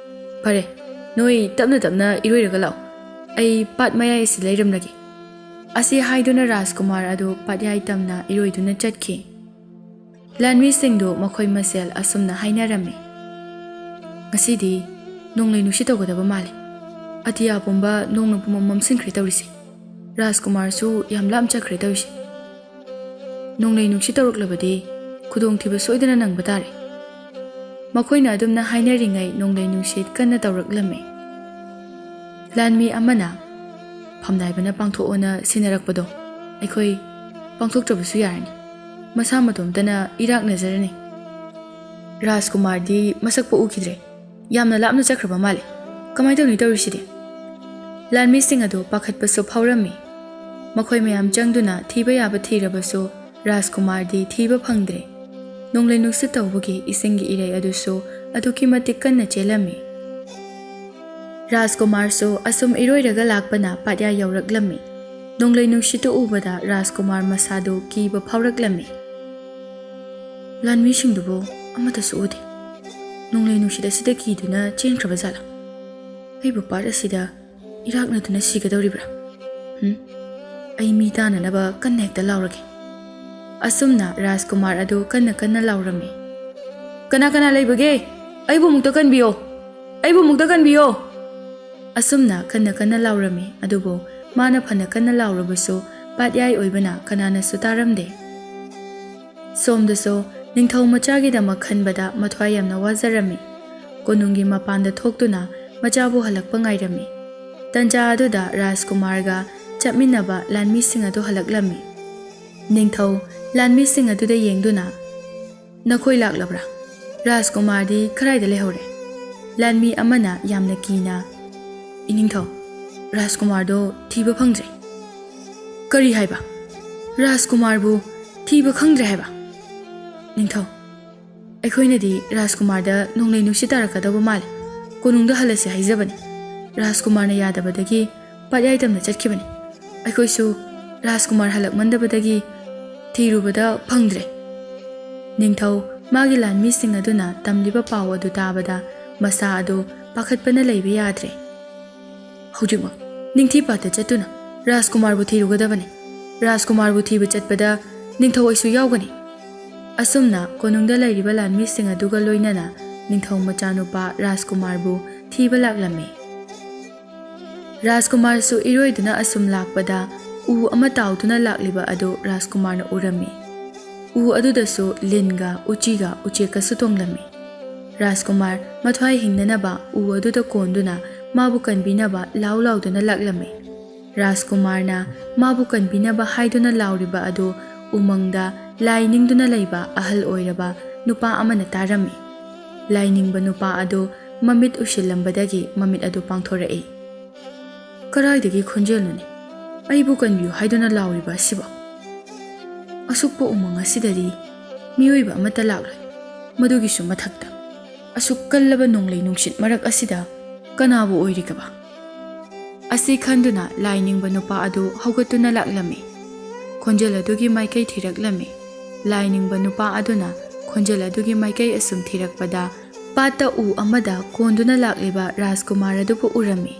"ꯐꯔꯦ, ꯅꯣꯏ ꯇꯞꯅ ꯇꯞꯅ ꯏꯔꯣꯏꯔꯒ ꯂꯥꯛꯑꯣ꯫ ꯑꯩ ꯄꯥꯠ ꯃꯌꯥꯏ ꯑꯁꯤ ꯂꯩꯔꯝꯂꯒꯦ꯫" ꯑꯁꯤ ꯍꯥꯏꯗꯨꯅ ꯔꯥꯖꯀꯨꯃꯥꯔ ꯑꯗꯨ ꯄꯥꯠꯌꯥꯏ ꯇꯝꯅ ꯏꯔꯣꯏꯗꯨꯅ ꯆꯠꯈꯤ꯫ ꯂꯥꯟꯃꯤꯁꯤꯡꯗꯨ ꯃꯈꯣꯏ ꯃꯁꯦꯜ ꯑꯁꯨꯝꯅ ꯍꯥꯏꯅꯔꯝꯃꯤ, "ꯉꯁꯤꯗꯤ ꯅꯣꯡꯂꯩ ꯅꯨꯡꯁꯤꯠ ꯇꯧꯒꯗꯕ ꯃꯥꯜꯂꯤ꯫ ꯑꯇꯤꯌꯥ ꯄꯨꯝꯕ ꯅꯣꯡꯅ ꯄꯨꯝꯃꯝ ꯃꯝꯁꯤꯟꯈ꯭ꯔꯦ ꯇꯧꯔꯤꯁꯦ꯫ ꯔꯥꯖꯀꯨꯃꯥꯔꯁꯨ ꯌꯥꯝ ꯂꯥꯞꯅ ꯆꯠꯈ꯭ꯔꯦ ꯇꯧꯔꯤꯁꯦ꯫ ꯅꯣꯡꯂꯩ ꯅꯨꯡꯁꯤꯠ ꯇꯧꯔꯛꯂꯕꯗꯤ ꯈꯨꯗꯣꯡꯊꯤꯕ ꯁꯣꯏꯗꯅ ꯅꯪꯕ ꯇꯥꯔꯦ꯫" ꯃꯈꯣꯏꯅ ꯑꯗꯨꯝꯅ ꯍꯥꯏꯅꯔꯤꯉꯩ ꯅꯣꯡꯂꯩ ꯅꯨꯡꯁꯤꯠ ꯀꯟꯅ ꯇꯧꯔꯛꯂꯝꯃꯤ꯫ ꯂꯥꯟꯃꯤ ꯑꯃꯅ, "ꯐꯝꯅꯥꯏꯕꯅ ꯄꯥꯡꯊꯣꯛꯑꯣꯅ ꯁꯤꯟꯅꯔꯛꯄꯗꯣ ꯑꯩꯈꯣꯏ ꯄꯥꯡꯊꯣꯛꯇ꯭ꯔꯕꯁꯨ ꯌꯥꯔꯅꯤ꯫ ꯃꯁꯥ ꯃꯇꯣꯝꯇꯅ ꯏꯔꯥꯛꯅꯖꯔꯅꯤ꯫" ꯔꯥꯖꯀꯨꯃꯥꯔꯗꯤ ꯃꯁꯛꯄꯨ ꯎꯈꯤꯗ꯭ꯔꯦ꯫ ꯌꯥꯝꯅ ꯂꯥꯞꯅ ꯆꯠꯈ꯭ꯔꯕ ꯃꯥꯜꯂꯦ꯫ ꯀꯃꯥꯏꯅ ꯇꯧꯅꯤ ꯇꯧꯔꯤꯁꯤꯗꯤ? ꯂꯥꯟꯃꯤꯁꯤꯡ ꯑꯗꯨ ꯄꯥꯈꯠꯄꯁꯨ ꯐꯥꯎꯔꯝꯃꯤ꯫ ꯃꯈꯣꯏ ꯃꯌꯥꯝ ꯆꯪꯗꯨꯅ ꯊꯤꯕ ꯌꯥꯕ ꯊꯤꯔꯕꯁꯨ ꯔꯥꯖꯀꯨꯃꯥꯔꯗꯤ ꯊꯤꯕ ꯐꯪꯗ꯭ꯔꯦ꯫ ꯅꯣꯡꯂꯩ ꯅꯨꯡꯁꯤꯠ ꯇꯧꯕꯒꯤ ꯏꯁꯤꯡꯒꯤ ꯏꯔꯩ ꯑꯗꯨꯁꯨ ꯑꯗꯨꯛꯀꯤ ꯃꯇꯤꯛ ꯀꯟꯅ ꯆꯦꯜꯂꯝꯃꯤ꯫ ꯔꯥꯖꯀꯨꯃꯥꯔꯁꯨ ꯑꯁꯨꯝ ꯏꯔꯣꯏꯔꯒ ꯂꯥꯛꯄꯅ ꯄꯥꯠꯌꯥ ꯌꯧꯔꯛꯂꯝꯃꯤ꯫ ꯅꯣꯡꯂꯩ ꯅꯨꯡꯁꯤꯠꯇꯨ ꯎꯕꯗ ꯔꯥꯖꯀꯨꯃꯥꯔ ꯃꯁꯥꯗꯨ ꯀꯤꯕ ꯐꯥꯎꯔꯛꯂꯝꯃꯤ꯫ "ꯂꯥꯟꯃꯤꯁꯤꯡꯗꯨꯕꯨ ꯑꯃꯠꯇꯁꯨ ꯎꯗꯦ꯫ ꯅꯣꯡꯂꯩ ꯅꯨꯡꯁꯤꯠ ꯑꯁꯤꯗ ꯀꯤꯗꯨꯅ ꯆꯦꯟꯈ꯭ꯔꯕ ꯖꯥꯠꯂꯥ? ꯑꯩꯕꯨ ꯄꯥꯠ ꯑꯁꯤꯗ ꯏꯔꯥꯛꯅꯗꯨꯅ ꯁꯤꯒꯗꯧꯔꯤꯕ꯭ꯔꯥ? ꯍꯨꯝ? ꯑꯩ ꯃꯤ ꯇꯥꯅꯅꯕ ꯀꯟꯅ ꯍꯦꯛꯇ ꯂꯥꯎꯔꯒꯦ꯫" ꯑꯁꯨꯝꯅ ꯔꯥꯖꯀꯨꯃꯥꯔ ꯑꯗꯨ ꯀꯟꯅ ꯀꯟꯅ ꯂꯥꯎꯔꯝꯃꯤ꯫ "ꯀꯅꯥ ꯀꯅꯥ ꯂꯩꯕꯒꯦ? ꯑꯩꯕꯨ ꯑꯃꯨꯛꯇ ꯀꯟꯕꯤꯌꯣ! ꯑꯩꯕꯨ ꯑꯃꯨꯛꯇ ꯀꯟꯕꯤꯌꯣ!" ꯑꯁꯨꯝꯅ ꯀꯟꯅ ꯀꯟꯅ ꯂꯥꯎꯔꯝꯃꯤ, ꯑꯗꯨꯕꯨ ꯃꯥꯅ ꯐꯅ ꯀꯟꯅ ꯂꯥꯎꯔꯕꯁꯨ ꯄꯥꯠꯌꯥꯏ ꯑꯣꯏꯕꯅ ꯀꯅꯥꯅꯁꯨ ꯇꯥꯔꯝꯗꯦ꯫ ꯁꯣꯝꯗꯁꯨ ꯅꯤꯡꯊꯧ ꯃꯆꯥꯒꯤꯗꯃꯛ ꯈꯟꯕꯗ ꯃꯊ꯭ꯋꯥꯏ ꯌꯥꯝꯅ ꯋꯥꯖꯔꯝꯃꯤ꯫ ꯀꯣꯅꯨꯡꯒꯤ ꯃꯄꯥꯟꯗ ꯊꯣꯛꯇꯨꯅ ꯃꯆꯥꯕꯨ ꯍꯜꯂꯛꯄ ꯉꯥꯏꯔꯝꯃꯤ꯫ ꯇꯟꯖꯥ ꯑꯗꯨꯗ ꯔꯥꯖꯀꯨꯃꯥꯔꯒ ꯆꯠꯃꯤꯟꯅꯕ ꯂꯥꯟꯃꯤꯁꯤꯡ ꯑꯗꯨ ꯍꯜꯂꯛꯂꯝꯃꯤ꯫ ꯅꯤꯡꯊꯧ ꯂꯥꯟꯃꯤꯁꯤꯡ ꯑꯗꯨꯗ ꯌꯦꯡꯗꯨꯅ, "ꯅꯈꯣꯏ ꯂꯥꯛꯂꯕ꯭ꯔꯥ? ꯔꯥꯖꯀꯨꯃꯥꯔꯗꯤ ꯀꯗꯥꯏꯗ ꯂꯩꯍꯧꯔꯦ?" ꯂꯥꯟꯃꯤ ꯑꯃꯅ ꯌꯥꯝꯅ ꯀꯤꯅ, "ꯏꯅꯤꯡꯊꯧ, ꯔꯥꯖꯀꯨꯃꯥꯔꯗꯣ ꯊꯤꯕ ꯐꯪꯗ꯭ꯔꯦ꯫" "ꯀꯔꯤ ꯍꯥꯏꯕ? ꯔꯥꯖꯀꯨꯃꯥꯔꯕꯨ ꯊꯤꯕ ꯈꯪꯗ꯭ꯔꯦ ꯍꯥꯏꯕ?" "ꯅꯤꯡꯊꯧ, ꯑꯩꯈꯣꯏꯅꯗꯤ ꯔꯥꯖꯀꯨꯃꯥꯔꯗ ꯅꯣꯡꯂꯩ ꯅꯨꯡꯁꯤꯠ ꯇꯥꯔꯛꯀꯗꯧꯕ ꯃꯥꯜꯂꯦ, ꯀꯣꯅꯨꯡꯗ ꯍꯜꯂꯁꯤ ꯍꯥꯏꯖꯕꯅꯤ꯫ ꯔꯥꯖꯀꯨꯃꯥꯔꯅ ꯌꯥꯗꯕꯗꯒꯤ ꯄꯥꯠꯌꯥꯏ ꯇꯝꯅ ꯆꯠꯈꯤꯕꯅꯤ꯫ ꯑꯩꯈꯣꯏꯁꯨ ꯔꯥꯖꯀꯨꯃꯥꯔ ꯍꯜꯂꯛꯃꯟꯗꯕꯗꯒꯤ ꯊꯤꯔꯨꯕꯗ ꯐꯪꯗ꯭ꯔꯦ꯫" ꯅꯤꯡꯊꯧ ꯃꯥꯒꯤ ꯂꯥꯟꯃꯤꯁꯤꯡ ꯑꯗꯨꯅ ꯇꯝꯂꯤꯕ ꯄꯥꯎ ꯑꯗꯨ ꯇꯥꯕꯗ ꯃꯁꯥ ꯑꯗꯨ ꯄꯥꯈꯠꯄꯅ ꯂꯩꯕ ꯌꯥꯗ꯭ꯔꯦ꯫ "ꯍꯧꯖꯤꯛꯃꯛ ꯅꯤꯡꯊꯤ ꯄꯥꯠꯇ ꯆꯠꯇꯨꯅ ꯔꯥꯖꯀꯨꯃꯥꯔꯕꯨ ꯊꯤꯔꯨꯒꯗꯕꯅꯤ꯫ ꯔꯥꯖꯀꯨꯃꯥꯔꯕꯨ ꯊꯤꯕ ꯆꯠꯄꯗ ꯅꯤꯡꯊꯧ ꯑꯩꯁꯨ ꯌꯥꯎꯒꯅꯤ꯫" ꯑꯁꯨꯝꯅ ꯀꯣꯅꯨꯡꯗ ꯂꯩꯔꯤꯕ ꯂꯥꯟꯃꯤꯁꯤꯡ ꯑꯗꯨꯒ ꯂꯣꯏꯅꯅ ꯅꯤꯡꯊꯧ ꯃꯆꯥꯅꯨꯄꯥ ꯔꯥꯖꯀꯨꯃꯥꯔꯕꯨ ꯊꯤꯕ ꯂꯥꯛꯂꯝꯃꯤ꯫ ꯔꯥꯖꯀꯨꯃꯥꯔꯁꯨ ꯏꯔꯣꯏꯗꯨꯅ ꯑꯁꯨꯝ ꯂꯥꯛꯄꯗ ꯎ ꯑꯃ ꯇꯥꯎꯗꯨꯅ ꯂꯥꯛꯂꯤꯕ ꯑꯗꯨ ꯔꯥꯖꯀꯨꯃꯥꯔꯅ ꯎꯔꯝꯃꯤ꯫ ꯎ ꯑꯗꯨꯗꯁꯨ ꯂꯤꯟꯒ ꯎꯆꯤꯒ ꯎꯆꯦꯛꯀꯁꯨ ꯇꯣꯡꯂꯝꯃꯤ꯫ ꯔꯥꯖꯀꯨꯃꯥꯔ ꯃꯊ꯭ꯋꯥꯏ ꯍꯤꯡꯅꯅꯕ ꯎ ꯑꯗꯨꯗ ꯀꯣꯟꯗꯨꯅ ꯃꯥꯕꯨ ꯀꯟꯕꯤꯅꯕ ꯂꯥꯎ ꯂꯥꯎꯗꯨꯅ ꯂꯥꯛꯂꯝꯃꯤ꯫ ꯔꯥꯖꯀꯨꯃꯥꯔꯅ ꯃꯥꯕꯨ ꯀꯟꯕꯤꯅꯕ ꯍꯥꯏꯗꯨꯅ ꯂꯥꯎꯔꯤꯕ ꯑꯗꯨ ꯎꯃꯪꯗ ꯂꯥꯏ ꯅꯤꯡꯗꯨꯅ ꯂꯩꯕ ꯑꯍꯜ ꯑꯣꯏꯔꯕ ꯅꯨꯄꯥ ꯑꯃꯅ ꯇꯥꯔꯝꯃꯤ꯫ ꯂꯥꯏ ꯅꯤꯡꯕ ꯅꯨꯄꯥ ꯑꯗꯨ ꯃꯃꯤꯠ ꯎꯏꯁꯤꯜꯂꯝꯕꯗꯒꯤ ꯃꯃꯤꯠ ꯑꯗꯨ ꯄꯥꯡꯊꯣꯔꯛꯏ꯫ "ꯀꯗꯥꯏꯗꯒꯤ ꯈꯣꯟꯖꯦꯜꯅꯣꯅꯦ? ꯑꯩꯕꯨ ꯀꯟꯕꯤꯌꯨ ꯍꯥꯏꯗꯨꯅ ꯂꯥꯎꯔꯤꯕ ꯑꯁꯤꯕꯣ? ꯑꯁꯨꯛꯄ ꯎꯃꯪ ꯑꯁꯤꯗꯗꯤ ꯃꯤꯑꯣꯏꯕ ꯑꯃꯠꯇ ꯂꯥꯛꯂꯣꯏ꯫ ꯃꯗꯨꯒꯤꯁꯨ ꯃꯊꯛꯇ ꯑꯁꯨꯛ ꯀꯜꯂꯕ ꯅꯣꯡꯂꯩ ꯅꯨꯡꯁꯤꯠ ꯃꯔꯛ ꯑꯁꯤꯗ ꯀꯅꯥꯕꯨ ꯑꯣꯏꯔꯤꯒꯕ? ꯑꯁꯤ ꯈꯟꯗꯨꯅ ꯂꯥꯏꯅꯤꯡꯕ ꯅꯨꯄꯥ ꯑꯗꯨ ꯍꯧꯒꯠꯇꯨꯅ ꯂꯥꯛꯂꯝꯃꯤ꯫ ꯈꯣꯟꯖꯦꯜ ꯑꯗꯨꯒꯤ ꯃꯥꯏꯀꯩ ꯊꯤꯔꯛꯂꯝꯃꯤ꯫ ꯂꯥꯏꯅꯤꯡꯕ ꯅꯨꯄꯥ ꯑꯗꯨꯅ ꯈꯣꯟꯖꯦꯜ ꯑꯗꯨꯒꯤ ꯃꯥꯏꯀꯩ ꯑꯁꯨꯝ ꯊꯤꯔꯛꯄꯗ, ꯄꯥꯠꯇ ꯎ ꯑꯃꯗ ꯀꯣꯟꯗꯨꯅ ꯂꯥꯛꯂꯤꯕ ꯔꯥꯖꯀꯨꯃꯥꯔ ꯑꯗꯨꯕꯨ ꯎꯔꯝꯃꯤ꯫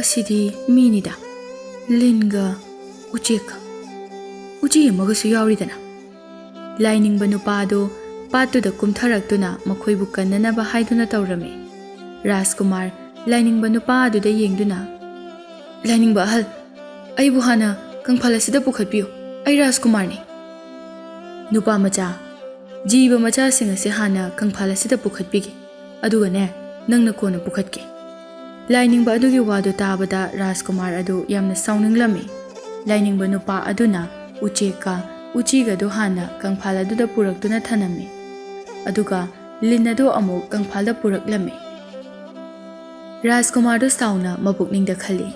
"ꯑꯁꯤꯗꯤ ꯃꯤꯅꯤꯗ, ꯂꯤꯟꯒ ꯎꯆꯦꯛꯀ, ꯎꯆꯤ ꯑꯃꯒꯁꯨ ꯌꯥꯎꯔꯤꯗꯅ?" ꯂꯥꯏꯅꯤꯡꯕ ꯅꯨꯄꯥ ꯑꯗꯨ ꯄꯥꯠꯇꯨꯗ ꯀꯨꯝꯊꯔꯛꯇꯨꯅ ꯃꯈꯣꯏꯕꯨ ꯀꯟꯅꯅꯕ ꯍꯥꯏꯗꯨꯅ ꯇꯧꯔꯝꯃꯤ꯫ ꯔꯥꯖꯀꯨꯃꯥꯔ ꯂꯥꯏꯅꯤꯡꯕ ꯅꯨꯄꯥ ꯑꯗꯨꯗ ꯌꯦꯡꯗꯨꯅ, "ꯂꯥꯏꯅꯤꯡꯕ ꯑꯍꯜ, ꯑꯩꯕꯨ ꯍꯥꯟꯅ ꯀꯪꯐꯥꯜ ꯑꯁꯤꯗ ꯄꯨꯈꯠꯄꯤꯌꯨ꯫ ꯑꯩ ꯔꯥꯖꯀꯨꯃꯥꯔꯅꯤ꯫" "ꯅꯨꯄꯥ ꯃꯆꯥ, ꯖꯤꯕ ꯃꯆꯥꯁꯤꯡ ꯑꯁꯤ ꯍꯥꯟꯅ ꯀꯪꯐꯥꯜ ꯑꯁꯤꯗ ꯄꯨꯈꯠꯄꯤꯒꯦ, ꯑꯗꯨꯒꯅꯦ, ꯅꯪꯅ ꯀꯣꯟꯅ ꯄꯨꯈꯠꯀꯦ꯫" ꯂꯥꯏꯅꯤꯡꯕ ꯑꯗꯨꯒꯤ ꯋꯥꯗꯨ ꯇꯥꯕꯗ ꯔꯥꯖꯀꯨꯃꯥꯔ ꯑꯗꯨ ꯌꯥꯝꯅ ꯁꯥꯎꯅꯤꯡꯂꯝꯃꯤ꯫ ꯂꯥꯏꯅꯤꯡꯕ ꯅꯨꯄꯥ ꯑꯗꯨꯅ ꯎꯆꯦꯛꯀ ꯎꯆꯤꯒꯗꯨ ꯍꯥꯟꯅ ꯀꯪꯐꯥꯜ ꯑꯗꯨꯗ ꯄꯨꯔꯛꯇꯨꯅ ꯊꯅꯝꯃꯤ, ꯑꯗꯨꯒ ꯂꯤꯟ ꯑꯗꯨ ꯑꯃꯨꯛ ꯀꯪꯐꯥꯜꯗ ꯄꯨꯔꯛꯂꯝꯃꯤ꯫ ꯔꯥꯖꯀꯨꯃꯥꯔꯗꯨ ꯁꯥꯎꯅ ꯃꯄꯨꯛꯅꯤꯡꯗ ꯈꯜꯂꯤ,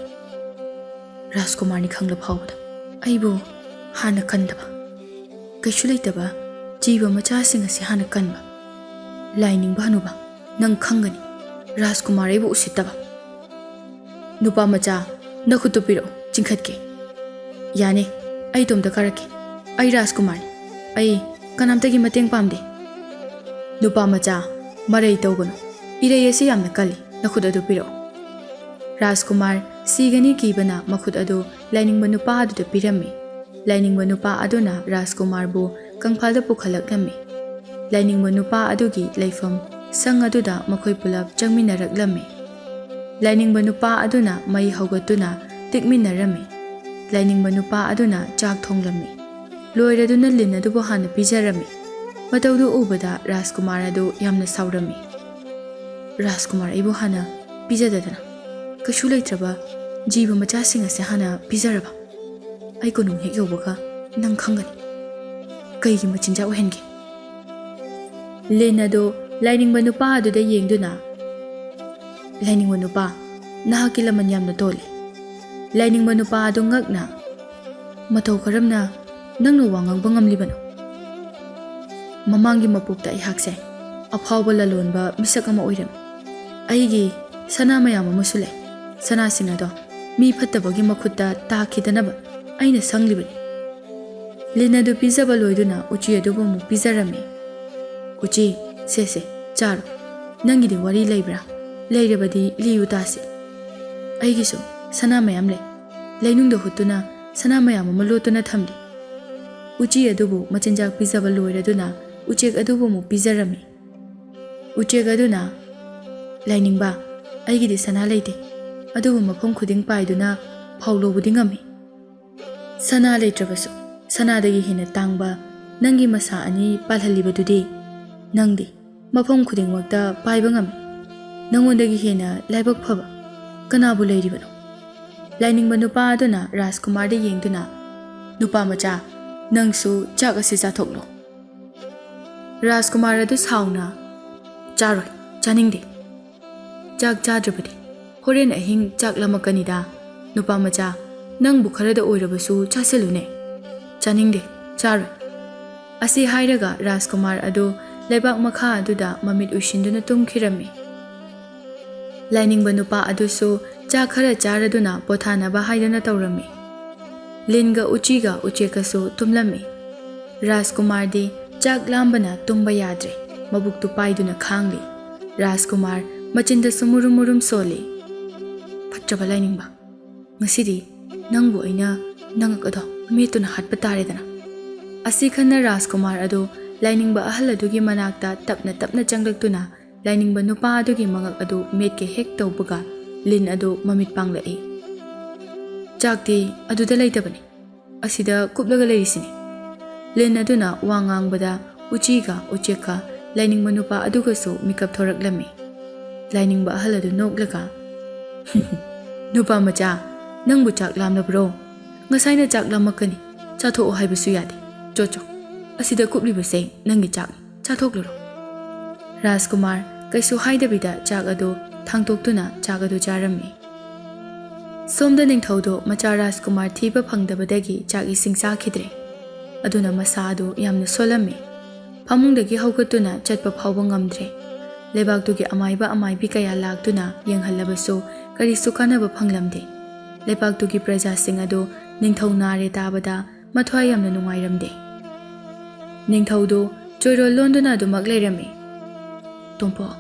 "ꯔꯥꯖꯀꯨꯃꯥꯔꯅꯤ ꯈꯪꯂ ꯐꯥꯎꯕꯗ ꯑꯩꯕꯨ ꯍꯥꯟꯅ ꯀꯟꯗꯕ, ꯀꯩꯁꯨ ꯂꯩꯇꯕ ꯖꯤꯕ ꯃꯆꯥꯁꯤꯡ ꯑꯁꯤ ꯍꯥꯟꯅ ꯀꯟꯕ꯫ ꯂꯥꯏꯅꯤꯡꯕ ꯍꯅꯨꯕ, ꯅꯪ ꯈꯪꯒꯅꯤ ꯔꯥꯖꯀꯨꯃꯥꯔ ꯑꯩꯕꯨ ꯎꯁꯤꯠꯇꯕ꯫" "ꯅꯨꯄꯥ ꯃꯆꯥ, ꯅꯈꯨꯠꯇꯨ ꯄꯤꯔꯛꯎ, ꯆꯤꯡꯈꯠꯀꯦ꯫" "ꯌꯥꯅꯤ, ꯑꯩ ꯏꯇꯣꯝꯇ ꯀꯥꯔꯛꯀꯦ꯫ ꯑꯩ ꯔꯥꯖꯀꯨꯃꯥꯔꯅꯤ꯫ ꯑꯩ ꯀꯅꯥꯝꯇꯒꯤ ꯃꯇꯦꯡ ꯄꯥꯝꯗꯦ꯫" "ꯅꯨꯄꯥ ꯃꯆꯥ, ꯃꯔꯩ ꯇꯧꯒꯅꯨ꯫ ꯏꯔꯩ ꯑꯁꯤ ꯌꯥꯝꯅ ꯀꯜꯂꯤ꯫ ꯅꯈꯨꯠ ꯑꯗꯨ ꯄꯤꯔꯛꯎ꯫" ꯔꯥꯖꯀꯨꯃꯥꯔ ꯁꯤꯒꯅꯤ ꯀꯤꯕꯅ ꯃꯈꯨꯠ ꯑꯗꯨ ꯂꯥꯏꯅꯤꯡꯕ ꯅꯨꯄꯥ ꯑꯗꯨꯗ ꯄꯤꯔꯝꯃꯤ꯫ ꯂꯥꯏꯅꯤꯡꯕ ꯅꯨꯄꯥ ꯑꯗꯨꯅ ꯔꯥꯖꯀꯨꯃꯥꯔꯕꯨ ꯀꯪꯐꯥꯜꯗ ꯄꯨꯈꯠꯂꯛꯂꯝꯃꯤ꯫ ꯂꯥꯏꯅꯤꯡꯕ ꯅꯨꯄꯥ ꯑꯗꯨꯒꯤ ꯂꯩꯐꯝ ꯁꯪ ꯑꯗꯨꯗ ꯃꯈꯣꯏ ꯄꯨꯂꯞ ꯆꯪꯃꯤꯟꯅꯔꯛꯂꯝꯃꯤ꯫ ꯂꯥꯏꯅꯤꯡꯕ ꯅꯨꯄꯥ ꯑꯗꯨꯅ ꯃꯩ ꯍꯧꯒꯠꯇꯨꯅ ꯇꯤꯛꯃꯤꯟꯅꯔꯝꯃꯤ꯫ ꯂꯥꯏꯅꯤꯡꯕ ꯅꯨꯄꯥ ꯑꯗꯨꯅ ꯆꯥꯛ ꯊꯣꯡꯂꯝꯃꯤ꯫ ꯂꯣꯏꯔꯗꯨꯅ ꯂꯤꯟ ꯑꯗꯨꯕꯨ ꯍꯥꯟꯅ ꯄꯤꯖꯔꯝꯃꯤ꯫ ꯃꯇꯧꯗꯨ ꯎꯕꯗ ꯔꯥꯖꯀꯨꯃꯥꯔ ꯑꯗꯨ ꯌꯥꯝꯅ ꯁꯥꯎꯔꯝꯃꯤ꯫ "ꯔꯥꯖꯀꯨꯃꯥꯔ ꯑꯩꯕꯨ ꯍꯥꯟꯅ ꯄꯤꯖꯗꯗꯅ, ꯀꯩꯁꯨ ꯂꯩꯇ꯭ꯔꯕ ꯖꯤꯕ ꯃꯆꯥꯁꯤꯡ ꯑꯁꯦ ꯍꯥꯟꯅ ꯄꯤꯖꯔꯕ? ꯑꯩ ꯀꯣꯅꯨꯡ ꯍꯦꯛ ꯌꯧꯕꯒ ꯅꯪ ꯈꯪꯒꯅꯤ꯫ ꯀꯩꯒꯤ ꯃꯆꯤꯟꯖꯥꯛ ꯑꯣꯏꯍꯟꯒꯦ?" ꯂꯤꯟ ꯑꯗꯨ ꯂꯥꯏꯅꯤꯡꯕ ꯅꯨꯄꯥ ꯑꯗꯨꯗ ꯌꯦꯡꯗꯨꯅ, "ꯂꯥꯏꯅꯤꯡꯕ ꯅꯨꯄꯥ, ꯅꯍꯥꯛꯀꯤ ꯂꯃꯟ ꯌꯥꯝꯅ ꯇꯣꯜꯂꯤ꯫ ꯂꯥꯏꯅꯤꯡꯕ ꯅꯨꯄꯥ ꯑꯗꯨ ꯉꯛꯅ, "ꯃꯇꯧ ꯀꯔꯝꯅ ꯅꯪꯅ ꯋꯥ ꯉꯥꯡꯕ ꯉꯝꯂꯤꯕꯅꯣ? ꯃꯃꯥꯡꯒꯤ ꯃꯄꯣꯛꯇ ꯑꯩꯍꯥꯛꯁꯦ ꯑꯐꯥꯎꯕ ꯂꯂꯣꯟꯕ ꯃꯤꯁꯛ ꯑꯃ ꯑꯣꯏꯔꯝꯃꯤ꯫ ꯑꯩꯒꯤ ꯁꯅꯥ ꯃꯌꯥꯝ ꯑꯃꯁꯨ ꯂꯩ꯫ ꯁꯅꯥꯁꯤꯡ ꯑꯗꯣ ꯃꯤ ꯐꯠꯇꯕꯒꯤ ꯃꯈꯨꯠꯇ ꯇꯥꯈꯤꯗꯅꯕ ꯑꯩꯅ ꯁꯪꯂꯤꯕꯅꯤ꯫" ꯂꯤꯟ ꯑꯗꯨ ꯄꯤꯖꯕ ꯂꯣꯏꯗꯨꯅ ꯎꯆꯤ ꯑꯗꯨꯕꯨ ꯑꯃꯨꯛ ꯄꯤꯖꯔꯝꯃꯤ꯫ "ꯎꯆꯤ, ꯁꯦ ꯁꯦ, ꯆꯥꯔꯣ꯫ ꯅꯪꯒꯤꯗꯤ ꯋꯥꯔꯤ ꯂꯩꯕ꯭ꯔꯥ? ꯂꯩꯔꯕꯗꯤ ꯂꯤꯌꯨ ꯇꯥꯁꯤ꯫ ꯑꯩꯒꯤꯁꯨ ꯁꯅꯥ ꯃꯌꯥꯝ ꯂꯩ꯫ ꯂꯩꯅꯨꯡꯗ ꯍꯨꯠꯇꯨꯅ ꯁꯅꯥ ꯃꯌꯥꯝ ꯑꯃ ꯂꯣꯠꯇꯨꯅ ꯊꯝꯂꯤ꯫" ꯎꯆꯤ ꯑꯗꯨꯕꯨ ꯃꯆꯤꯟꯖꯥꯛ ꯄꯤꯖꯕ ꯂꯣꯏꯔꯗꯨꯅ ꯎꯆꯦꯛ ꯑꯗꯨꯕꯨ ꯑꯃꯨꯛ ꯄꯤꯖꯔꯝꯃꯤ꯫ ꯎꯆꯦꯛ ꯑꯗꯨꯅ, "ꯂꯥꯏꯅꯤꯡꯕ, ꯑꯩꯒꯤꯗꯤ ꯁꯅꯥ ꯂꯩꯇꯦ, ꯑꯗꯨꯕꯨ ꯃꯐꯝ ꯈꯨꯗꯤꯡ ꯄꯥꯏꯗꯨꯅ ꯐꯧ ꯂꯧꯕꯗꯤ ꯉꯝꯃꯤ꯫ ꯁꯅꯥ ꯂꯩꯇ꯭ꯔꯕꯁꯨ ꯁꯅꯥꯗꯒꯤ ꯍꯦꯟꯅ ꯇꯥꯡꯕ ꯅꯪꯒꯤ ꯃꯁꯥ ꯑꯅꯤ ꯄꯥꯜꯍꯜꯂꯤꯕꯗꯨꯗꯤ, ꯅꯪꯗꯤ ꯃꯐꯝ ꯈꯨꯗꯤꯡꯃꯛꯇ ꯄꯥꯏꯕ ꯉꯝꯃꯤ꯫ ꯅꯪꯉꯣꯟꯗꯒꯤ ꯍꯦꯟꯅ ꯂꯥꯏꯕꯛ ꯐꯕ ꯀꯅꯥꯕꯨ ꯂꯩꯔꯤꯕꯅꯣ?" ꯂꯥꯏꯅꯤꯡꯕ ꯅꯨꯄꯥ ꯑꯗꯨꯅ ꯔꯥꯖꯀꯨꯃꯥꯔꯗ ꯌꯦꯡꯗꯨꯅ, "ꯅꯨꯄꯥ ꯃꯆꯥ, ꯅꯪꯁꯨ ꯆꯥꯛ ꯑꯁꯤ ꯆꯥꯊꯣꯛꯂꯣ꯫" ꯔꯥꯖꯀꯨꯃꯥꯔ ꯑꯗꯨ ꯁꯥꯎꯅ, "ꯆꯥꯔꯣꯏ, ꯆꯥꯅꯤꯡꯗꯦ꯫ ꯆꯥꯛ ꯆꯥꯗ꯭ꯔꯕꯗꯤ ꯍꯣꯔꯦꯟ ꯑꯍꯤꯡ ꯆꯥꯛ ꯂꯥꯝꯃꯛꯀꯅꯤꯗ꯫ ꯅꯨꯄꯥ ꯃꯆꯥ, ꯅꯪꯕꯨ ꯈꯔꯗ ꯑꯣꯏꯔꯕꯁꯨ ꯆꯥꯁꯤꯜꯂꯨꯅꯦ꯫" "ꯆꯥꯅꯤꯡꯗꯦ, ꯆꯥꯔꯣꯏ꯫" ꯑꯁꯤ ꯍꯥꯏꯔꯒ ꯔꯥꯖꯀꯨꯃꯥꯔ ꯑꯗꯨ ꯂꯩꯕꯥꯛ ꯃꯈꯥ ꯑꯗꯨꯗ ꯃꯃꯤꯠ ꯎꯏꯁꯤꯟꯗꯨꯅ ꯇꯨꯝꯈꯤꯔꯝꯃꯤ꯫ ꯂꯥꯏꯅꯤꯡꯕ ꯅꯨꯄꯥ ꯑꯗꯨꯁꯨ ꯆꯥꯛ ꯈꯔ ꯆꯥꯔꯗꯨꯅ ꯄꯣꯊꯥꯅꯕ ꯍꯥꯏꯗꯨꯅ ꯇꯧꯔꯝꯃꯤ꯫ ꯂꯤꯟꯒ ꯎꯆꯤꯒ ꯎꯆꯦꯛꯀꯁꯨ ꯇꯨꯝꯂꯝꯃꯤ꯫ ꯔꯥꯖꯀꯨꯃꯥꯔꯗꯤ ꯆꯥꯛ ꯂꯥꯝꯕꯅ ꯇꯨꯝꯕ ꯌꯥꯗ꯭ꯔꯦ, ꯃꯕꯨꯛꯇꯨ ꯄꯥꯏꯗꯨꯅ ꯈꯥꯡꯂꯤ꯫ ꯔꯥꯖꯀꯨꯃꯥꯔ ꯃꯆꯤꯟꯗꯁꯨ ꯃꯨꯔꯨꯝ ꯃꯨꯔꯨꯝ ꯁꯣꯜꯂꯤ꯫ "ꯐꯠꯇ꯭ꯔꯕ ꯂꯥꯏꯅꯤꯡꯕ, ꯉꯁꯤꯗꯤ ꯅꯪꯕꯨ ꯑꯩꯅ ꯅꯉꯛ ꯑꯗꯣ ꯃꯦꯠꯇꯨꯅ ꯍꯥꯠꯄ ꯇꯥꯔꯦꯗꯅ꯫" ꯑꯁꯤ ꯈꯟꯅ ꯔꯥꯖꯀꯨꯃꯥꯔ ꯑꯗꯨ ꯂꯥꯏꯅꯤꯡꯕ ꯑꯍꯜ ꯑꯗꯨꯒꯤ ꯃꯅꯥꯛꯇ ꯇꯞꯅ ꯇꯞꯅ ꯆꯪꯂꯛꯇꯨꯅ ꯂꯥꯏꯅꯤꯡꯕ ꯅꯨꯄꯥ ꯑꯗꯨꯒꯤ ꯃꯉꯛ ꯑꯗꯨ ꯃꯦꯠꯀꯦ ꯍꯦꯛ ꯇꯧꯕꯒ ꯂꯤꯟ ꯑꯗꯨ ꯃꯃꯤꯠ ꯄꯥꯡꯂꯛꯏ꯫ "ꯆꯥꯛꯇꯤ ꯑꯗꯨꯗ ꯂꯩꯇꯕꯅꯤ, ꯑꯁꯤꯗ ꯀꯨꯞꯂꯒ ꯂꯩꯔꯤꯁꯤꯅꯤ꯫" ꯂꯤꯟ ꯑꯗꯨꯅ ꯋꯥ ꯉꯥꯡꯕꯗ ꯎꯆꯤꯒ ꯎꯆꯦꯛꯀ ꯂꯥꯏꯅꯤꯡꯕ ꯅꯨꯄꯥ ꯑꯗꯨꯒꯁꯨ ꯃꯤꯀꯞ ꯊꯣꯔꯛꯂꯝꯃꯤ꯫ ꯂꯥꯏꯅꯤꯡꯕ ꯑꯍꯜ ꯑꯗꯨ ꯅꯣꯛꯂꯒ, "ꯅꯨꯄꯥ ꯃꯆꯥ, ꯅꯪꯕꯨ ꯆꯥꯛ ꯂꯥꯝꯂꯕ꯭ꯔꯣ? ꯉꯁꯥꯏꯅ ꯆꯥꯛ ꯂꯥꯝꯃꯛꯀꯅꯤ, ꯆꯥꯊꯣꯛꯑꯣ ꯍꯥꯏꯕꯁꯨ ꯌꯥꯗꯦ꯫ ꯆꯣ ꯆꯣ, ꯑꯁꯤꯗ ꯀꯨꯞꯂꯤꯕꯁꯦ ꯅꯪꯒꯤ ꯆꯥꯛꯅꯤ, ꯆꯥꯊꯣꯛꯂꯨꯔꯣ꯫" ꯔꯥꯖꯀꯨꯃꯥꯔ ꯀꯩꯁꯨ ꯍꯥꯏꯗꯕꯤꯗ ꯆꯥꯛ ꯑꯗꯨ ꯊꯥꯡꯇꯣꯛꯇꯨꯅ ꯆꯥꯛ ꯑꯗꯨ ꯆꯥꯔꯝꯃꯤ꯫ ꯁꯣꯝꯗ ꯅꯤꯡꯊꯧꯗꯣ ꯃꯆꯥ ꯔꯥꯖꯀꯨꯃꯥꯔ ꯊꯤꯕ ꯐꯪꯗꯕꯗꯒꯤ ꯆꯥꯛ ꯏꯁꯤꯡ ꯆꯥꯈꯤꯗ꯭ꯔꯦ꯫ ꯑꯗꯨꯅ ꯃꯁꯥ ꯑꯗꯨ ꯌꯥꯝꯅ ꯁꯣꯜꯂꯝꯃꯤ꯫ ꯐꯃꯨꯡꯗꯒꯤ ꯍꯧꯒꯠꯇꯨꯅ ꯆꯠꯄ ꯐꯥꯎꯕ ꯉꯝꯗ꯭ꯔꯦ꯫ ꯂꯩꯕꯥꯛꯇꯨꯒꯤ ꯑꯃꯥꯏꯕ ꯑꯃꯥꯏꯕꯤ ꯀꯌꯥ ꯂꯥꯛꯇꯨꯅ ꯌꯦꯡꯍꯜꯂꯕꯁꯨ ꯀꯔꯤꯁꯨ ꯀꯥꯟꯅꯕ ꯐꯪꯂꯝꯗꯦ꯫ ꯂꯩꯕꯥꯛꯇꯨꯒꯤ ꯄ꯭ꯔꯖꯥꯁꯤꯡ ꯑꯗꯨ ꯅꯤꯡꯊꯧ ꯅꯥꯔꯦ ꯇꯥꯕꯗ ꯃꯊ꯭ꯋꯥꯏ ꯌꯥꯝꯅ ꯅꯨꯡꯉꯥꯏꯔꯝꯗꯦ꯫ ꯅꯤꯡꯊꯧꯗꯨ ꯆꯣꯏꯔꯣꯜ ꯂꯣꯟꯗꯨꯅ ꯑꯗꯨꯃꯛ ꯂꯩꯔꯝꯃꯤ꯫ "ꯇꯣꯝꯄꯣꯛ,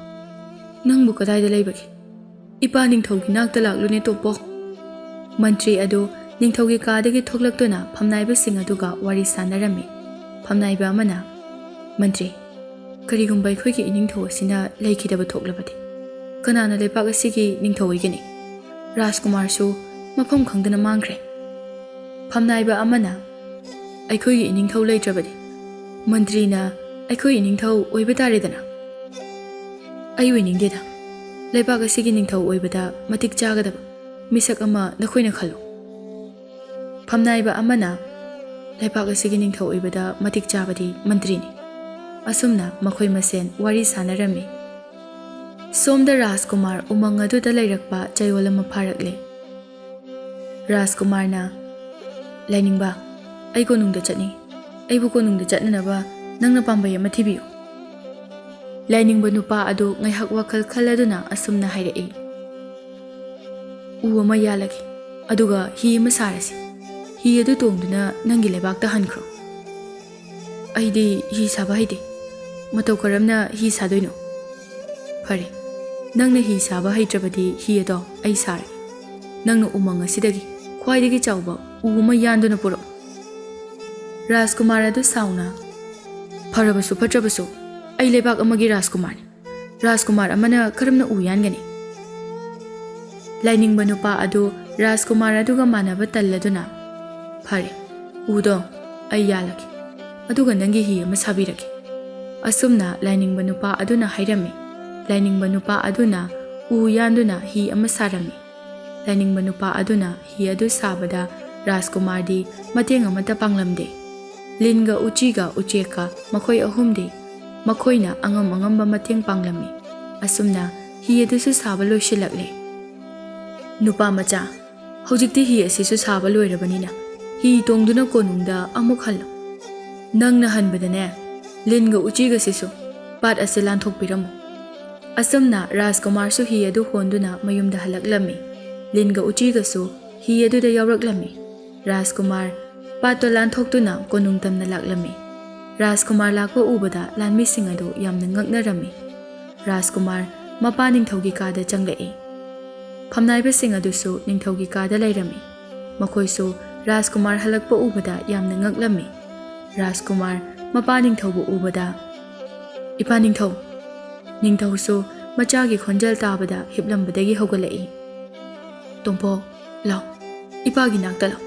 ꯅꯪꯕꯨ ꯀꯗꯥꯏꯗ ꯂꯩꯕꯒꯦ? ꯏꯄꯥ ꯅꯤꯡꯊꯧꯒꯤ ꯅꯥꯛꯇ ꯂꯥꯛꯂꯨꯅꯦ, ꯇꯣꯝꯄꯣꯛ꯫" ꯃꯟꯇ꯭ꯔꯤ ꯑꯗꯨ ꯅꯤꯡꯊꯧꯒꯤ ꯀꯥꯗꯒꯤ ꯊꯣꯛꯂꯛꯇꯨꯅ ꯐꯝꯅꯥꯏꯕꯁꯤꯡ ꯑꯗꯨꯒ ꯋꯥꯔꯤ ꯁꯥꯟꯅꯔꯝꯃꯤ꯫ ꯐꯝꯅꯥꯏꯕ ꯑꯃꯅ, "ꯃꯟꯇ꯭ꯔꯤ, ꯀꯔꯤꯒꯨꯝꯕ ꯑꯩꯈꯣꯏꯒꯤ ꯏꯅꯤꯡꯊꯧ ꯑꯁꯤꯅ ꯂꯩꯈꯤꯗꯕ ꯊꯣꯛꯂꯕꯗꯤ ꯀꯅꯥꯅ ꯂꯩꯕꯥꯛ ꯑꯁꯤꯒꯤ ꯅꯤꯡꯊꯧ ꯑꯣꯏꯒꯅꯤ? ꯔꯥꯖꯀꯨꯃꯥꯔꯁꯨ ꯃꯐꯝ ꯈꯪꯗꯅ ꯃꯥꯡꯈ꯭ꯔꯦ꯫" ꯐꯝꯅꯥꯏꯕ ꯑꯃꯅ, "ꯑꯩꯈꯣꯏꯒꯤ ꯏꯅꯤꯡꯊꯧ ꯂꯩꯇ꯭ꯔꯕꯗꯤ ꯃꯟꯇ꯭ꯔꯤꯅ ꯑꯩꯈꯣꯏ ꯏꯅꯤꯡꯊꯧ ꯑꯣꯏꯕ ꯇꯥꯔꯦꯗꯅ?" "ꯑꯩ ꯑꯣꯏꯅꯤꯡꯗꯦꯗ꯫ ꯂꯩꯕꯥꯛ ꯑꯁꯤꯒꯤ ꯅꯤꯡꯊꯧ ꯑꯣꯏꯕꯗ ꯃꯇꯤꯛ ꯆꯥꯒꯗꯕ ꯃꯤꯁꯛ ꯑꯃ ꯅꯈꯣꯏꯅ ꯈꯜꯂꯨ꯫" ꯐꯝꯅꯥꯏꯕ ꯑꯃꯅ, "ꯂꯩꯕꯥꯛ ꯑꯁꯤꯒꯤ ꯅꯤꯡꯊꯧ ꯑꯣꯏꯕꯗ ꯃꯇꯤꯛ ꯆꯥꯕꯗꯤ ꯃꯟꯇ꯭ꯔꯤꯅꯤ꯫" ꯑꯁꯨꯝꯅ ꯃꯈꯣꯏ ꯃꯁꯦꯟ ꯋꯥꯔꯤ ꯁꯥꯟꯅꯔꯝꯃꯤ꯫ ꯁꯣꯝꯗ ꯔꯥꯖꯀꯨꯃꯥꯔ ꯎꯃꯪ ꯑꯗꯨꯗ ꯂꯩꯔꯛꯄ ꯆꯌꯣꯜ ꯑꯃ ꯐꯥꯔꯛꯂꯦ꯫ ꯔꯥꯖꯀꯨꯃꯥꯔꯅ, "ꯂꯥꯏꯅꯤꯡꯕ, ꯑꯩ ꯀꯣꯅꯨꯡꯗ ꯆꯠꯅꯤꯡꯏ꯫ ꯑꯩꯕꯨ ꯀꯣꯅꯨꯡꯗ ꯆꯠꯅꯅꯕ ꯅꯪꯅ ꯄꯥꯝꯕꯩ ꯑꯃ ꯊꯤꯕꯤꯌꯨ꯫" ꯂꯥꯏꯅꯤꯡꯕ ꯅꯨꯄꯥ ꯑꯗꯨ ꯉꯥꯏꯍꯥꯛ ꯋꯥꯈꯜ ꯈꯜꯂꯗꯨꯅ ꯑꯁꯨꯝꯅ ꯍꯥꯏꯔꯛꯏ, "ꯎ ꯑꯃ ꯌꯥꯜꯂꯒꯦ, ꯑꯗꯨꯒ ꯍꯤ ꯑꯃ ꯁꯥꯔꯁꯤ꯫ ꯍꯤ ꯑꯗꯨ ꯇꯣꯡꯗꯨꯅ ꯅꯪꯒꯤ ꯂꯩꯕꯥꯛꯇ ꯍꯟꯈ꯭ꯔꯣ꯫" "ꯑꯩꯗꯤ ꯍꯤ ꯁꯥꯕ ꯍꯩꯇꯦ꯫ ꯃꯇꯧ ꯀꯔꯝꯅ ꯍꯤ ꯁꯥꯗꯣꯏꯅꯣ?" "ꯐꯔꯦ, ꯅꯪꯅ ꯍꯤ ꯁꯥꯕ ꯍꯩꯇ꯭ꯔꯕꯗꯤ ꯍꯤ ꯑꯗꯣ ꯑꯩ ꯁꯥꯔꯒꯦ꯫ ꯅꯪꯅ ꯎꯃꯪ ꯑꯁꯤꯗꯒꯤ ꯈ꯭ꯋꯥꯏꯗꯒꯤ ꯆꯥꯎꯕ ꯎ ꯑꯃ ꯌꯥꯟꯗꯨꯅ ꯄꯨꯔꯛꯎ꯫" ꯔꯥꯖꯀꯨꯃꯥꯔ ꯑꯗꯨ ꯁꯥꯎꯅ, "ꯐꯔꯕꯁꯨ ꯐꯠꯇ꯭ꯔꯕꯁꯨ ꯑꯩ ꯂꯩꯕꯥꯛ ꯑꯃꯒꯤ ꯔꯥꯖꯀꯨꯃꯥꯔꯅꯤ꯫ ꯔꯥꯖꯀꯨꯃꯥꯔ ꯑꯃꯅ ꯀꯔꯝꯅ ꯎ ꯌꯥꯟꯒꯅꯤ?" ꯂꯥꯏꯅꯤꯡꯕ ꯅꯨꯄꯥ ꯑꯗꯨ ꯔꯥꯖꯀꯨꯃꯥꯔ ꯑꯗꯨꯒ ꯃꯥꯟꯅꯕ ꯇꯜꯂꯗꯨꯅ, "ꯐꯔꯦ, ꯎꯗꯣ ꯑꯩ ꯌꯥꯜꯂꯒꯦ, ꯑꯗꯨꯒ ꯅꯪꯒꯤ ꯍꯤ ꯑꯃ ꯁꯥꯕꯤꯔꯒꯦ꯫" ꯑꯁꯨꯝꯅ ꯂꯥꯏꯅꯤꯡꯕ ꯅꯨꯄꯥ ꯑꯗꯨꯅ ꯍꯥꯏꯔꯝꯃꯤ꯫ ꯂꯥꯏꯅꯤꯡꯕ ꯅꯨꯄꯥ ꯑꯗꯨꯅ ꯎ ꯌꯥꯟꯗꯨꯅ ꯍꯤ ꯑꯃ ꯁꯥꯔꯝꯃꯤ꯫ ꯂꯥꯏꯅꯤꯡꯕ ꯅꯨꯄꯥ ꯑꯗꯨꯅ ꯍꯤ ꯑꯗꯨ ꯁꯥꯕꯗ ꯔꯥꯖꯀꯨꯃꯥꯔꯗꯤ ꯃꯇꯦꯡ ꯑꯃꯠꯇ ꯄꯥꯡꯂꯝꯗꯦ꯫ ꯂꯤꯟꯒ ꯎꯆꯤꯒ ꯎꯆꯦꯛꯀ ꯃꯈꯣꯏ ꯑꯍꯨꯝꯗꯤ ꯃꯈꯣꯏꯅ ꯑꯉꯝ ꯑꯉꯝꯕ ꯃꯇꯦꯡ ꯄꯥꯡꯂꯝꯃꯤ꯫ ꯑꯁꯨꯝꯅ ꯍꯤ ꯑꯗꯨꯁꯨ ꯁꯥꯕ ꯂꯣꯏꯁꯤꯜꯂꯛꯂꯦ꯫ "ꯅꯨꯄꯥ ꯃꯆꯥ, ꯍꯧꯖꯤꯛꯇꯤ ꯍꯤ ꯑꯁꯤꯁꯨ ꯁꯥꯕ ꯂꯣꯏꯔꯕꯅꯤꯅ ꯍꯤ ꯇꯣꯡꯗꯨꯅ ꯀꯣꯅꯨꯡꯗ ꯑꯃꯨꯛ ꯍꯜꯂꯣ꯫ ꯅꯪꯅ ꯍꯟꯕꯗꯅꯦ, ꯂꯤꯟꯒ ꯎꯆꯤꯒꯁꯤꯁꯨ ꯄꯥꯠ ꯑꯁꯤ ꯂꯥꯟꯊꯣꯛꯄꯤꯔꯝꯃꯨ꯫ ꯑꯁꯨꯝꯅ ꯔꯥꯖꯀꯨꯃꯥꯔꯁꯨ ꯍꯤ ꯑꯗꯨ ꯍꯣꯟꯗꯨꯅ ꯃꯌꯨꯝꯗ ꯍꯜꯂꯛꯂꯝꯃꯤ꯫ ꯂꯤꯟꯒ ꯎꯆꯤꯒꯁꯨ ꯍꯤ ꯑꯗꯨꯗ ꯌꯥꯎꯔꯛꯂꯝꯃꯤ꯫ ꯔꯥꯖꯀꯨꯃꯥꯔ ꯄꯥꯠꯇꯣ ꯂꯥꯟꯊꯣꯛꯇꯨꯅ ꯀꯣꯅꯨꯡ ꯇꯝꯅ ꯂꯥꯛꯂꯝꯃꯤ꯫ ꯔꯥꯖꯀꯨꯃꯥꯔ ꯂꯥꯛꯄ ꯎꯕꯗ ꯂꯥꯟꯃꯤꯁꯤꯡ ꯑꯗꯨ ꯌꯥꯝꯅ ꯉꯛꯅꯔꯝꯃꯤ꯫ ꯔꯥꯖꯀꯨꯃꯥꯔ ꯃꯄꯥ ꯅꯤꯡꯊꯧꯒꯤ ꯀꯥꯗ ꯆꯪꯂꯛꯏ꯫ ꯐꯝꯅꯥꯏꯕꯁꯤꯡ ꯑꯗꯨꯁꯨ ꯅꯤꯡꯊꯧꯒꯤ ꯀꯥꯗ ꯂꯩꯔꯝꯃꯤ꯫ ꯃꯈꯣꯏꯁꯨ ꯔꯥꯖꯀꯨꯃꯥꯔ ꯍꯜꯂꯛꯄ ꯎꯕꯗ ꯌꯥꯝꯅ ꯉꯛꯂꯝꯃꯤ꯫ ꯔꯥꯖꯀꯨꯃꯥꯔ ꯃꯄꯥ ꯅꯤꯡꯊꯧꯕꯨ ꯎꯕꯗ, "ꯏꯄꯥ ꯅꯤꯡꯊꯧ!" ꯅꯤꯡꯊꯧꯁꯨ ꯃꯆꯥꯒꯤ ꯈꯣꯟꯖꯦꯜ ꯇꯥꯕꯗ ꯍꯤꯞꯂꯝꯕꯗꯒꯤ ꯍꯧꯒꯠꯂꯛꯏ꯫ "ꯇꯣꯝꯄꯣꯛ, ꯂꯥꯎ, ꯏꯄꯥꯒꯤ ꯅꯥꯛꯇ ꯂꯥꯎ,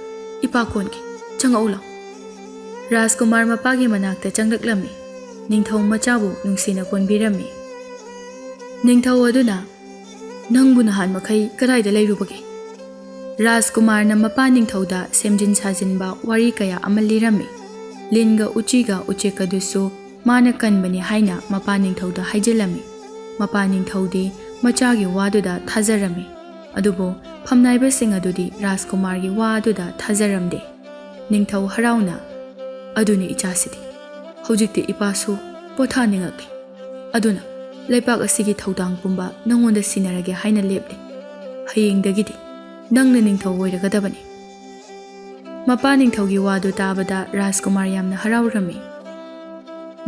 ꯏꯄꯥ ꯀꯣꯟꯒꯦ, ꯆꯪꯉꯛꯎ ꯂꯥꯎ꯫" ꯔꯥꯖꯀꯨꯃꯥꯔ ꯃꯄꯥꯒꯤ ꯃꯅꯥꯛꯇ ꯆꯪꯂꯛꯂꯝꯃꯤ꯫ ꯅꯤꯡꯊꯧ ꯃꯆꯥꯕꯨ ꯅꯨꯡꯁꯤꯅ ꯀꯣꯟꯕꯤꯔꯝꯃꯤ꯫ ꯅꯤꯡꯊꯧ ꯑꯗꯨꯅ, "ꯅꯪꯕꯨ ꯅꯍꯥꯟ ꯃꯈꯩ ꯀꯗꯥꯏꯗ ꯂꯩꯔꯨꯕꯒꯦ?" ꯔꯥꯖꯀꯨꯃꯥꯔꯅ ꯃꯄꯥ ꯅꯤꯡꯊꯧꯗ ꯁꯦꯝꯖꯤꯟ ꯁꯥꯖꯤꯟꯕ ꯋꯥꯔꯤ ꯀꯌꯥ ꯑꯃ ꯂꯤꯔꯝꯃꯤ꯫ ꯂꯤꯟꯒ ꯎꯆꯤꯒ ꯎꯆꯦꯛ ꯑꯗꯨꯁꯨ ꯃꯥꯅ ꯀꯟꯕꯅꯤ ꯍꯥꯏꯅ ꯃꯄꯥ ꯅꯤꯡꯊꯧꯗ ꯍꯥꯏꯖꯤꯜꯂꯝꯃꯤ꯫ ꯃꯄꯥ ꯅꯤꯡꯊꯧꯗꯤ ꯃꯆꯥꯒꯤ ꯋꯥꯗꯨꯗ ꯊꯥꯖꯔꯝꯃꯤ꯫ ꯑꯗꯨꯕꯨ ꯐꯝꯅꯥꯏꯕꯁꯤꯡ ꯑꯗꯨꯗꯤ ꯔꯥꯖꯀꯨꯃꯥꯔꯒꯤ ꯋꯥ ꯑꯗꯨꯗ ꯊꯥꯖꯔꯝꯗꯦ꯫ ꯅꯤꯡꯊꯧ ꯍꯔꯥꯎꯅ, "ꯑꯗꯨꯅꯤ ꯏꯆꯥꯁꯤꯗꯤ꯫ ꯍꯧꯖꯤꯛꯇꯤ ꯏꯄꯥꯁꯨ ꯄꯣꯊꯥꯅꯤꯡꯉꯛꯂꯦ꯫ ꯑꯗꯨꯅ ꯂꯩꯄꯥꯛ ꯑꯁꯤꯒꯤ ꯊꯧꯗꯥꯡ ꯄꯨꯝꯕ ꯅꯪꯉꯣꯟꯗ ꯁꯤꯟꯅꯔꯒꯦ ꯍꯥꯏꯅ ꯂꯦꯞꯂꯦ꯫ ꯍꯌꯦꯡꯗꯒꯤꯗꯤ ꯅꯪꯅ ꯅꯤꯡꯊꯧ ꯑꯣꯏꯔꯒꯗꯕꯅꯤ꯫" ꯃꯄꯥ ꯅꯤꯡꯊꯧꯒꯤ ꯋꯥꯗꯨ ꯇꯥꯕꯗ ꯔꯥꯖꯀꯨꯃꯥꯔ ꯌꯥꯝꯅ ꯍꯔꯥꯎꯔꯝꯃꯤ꯫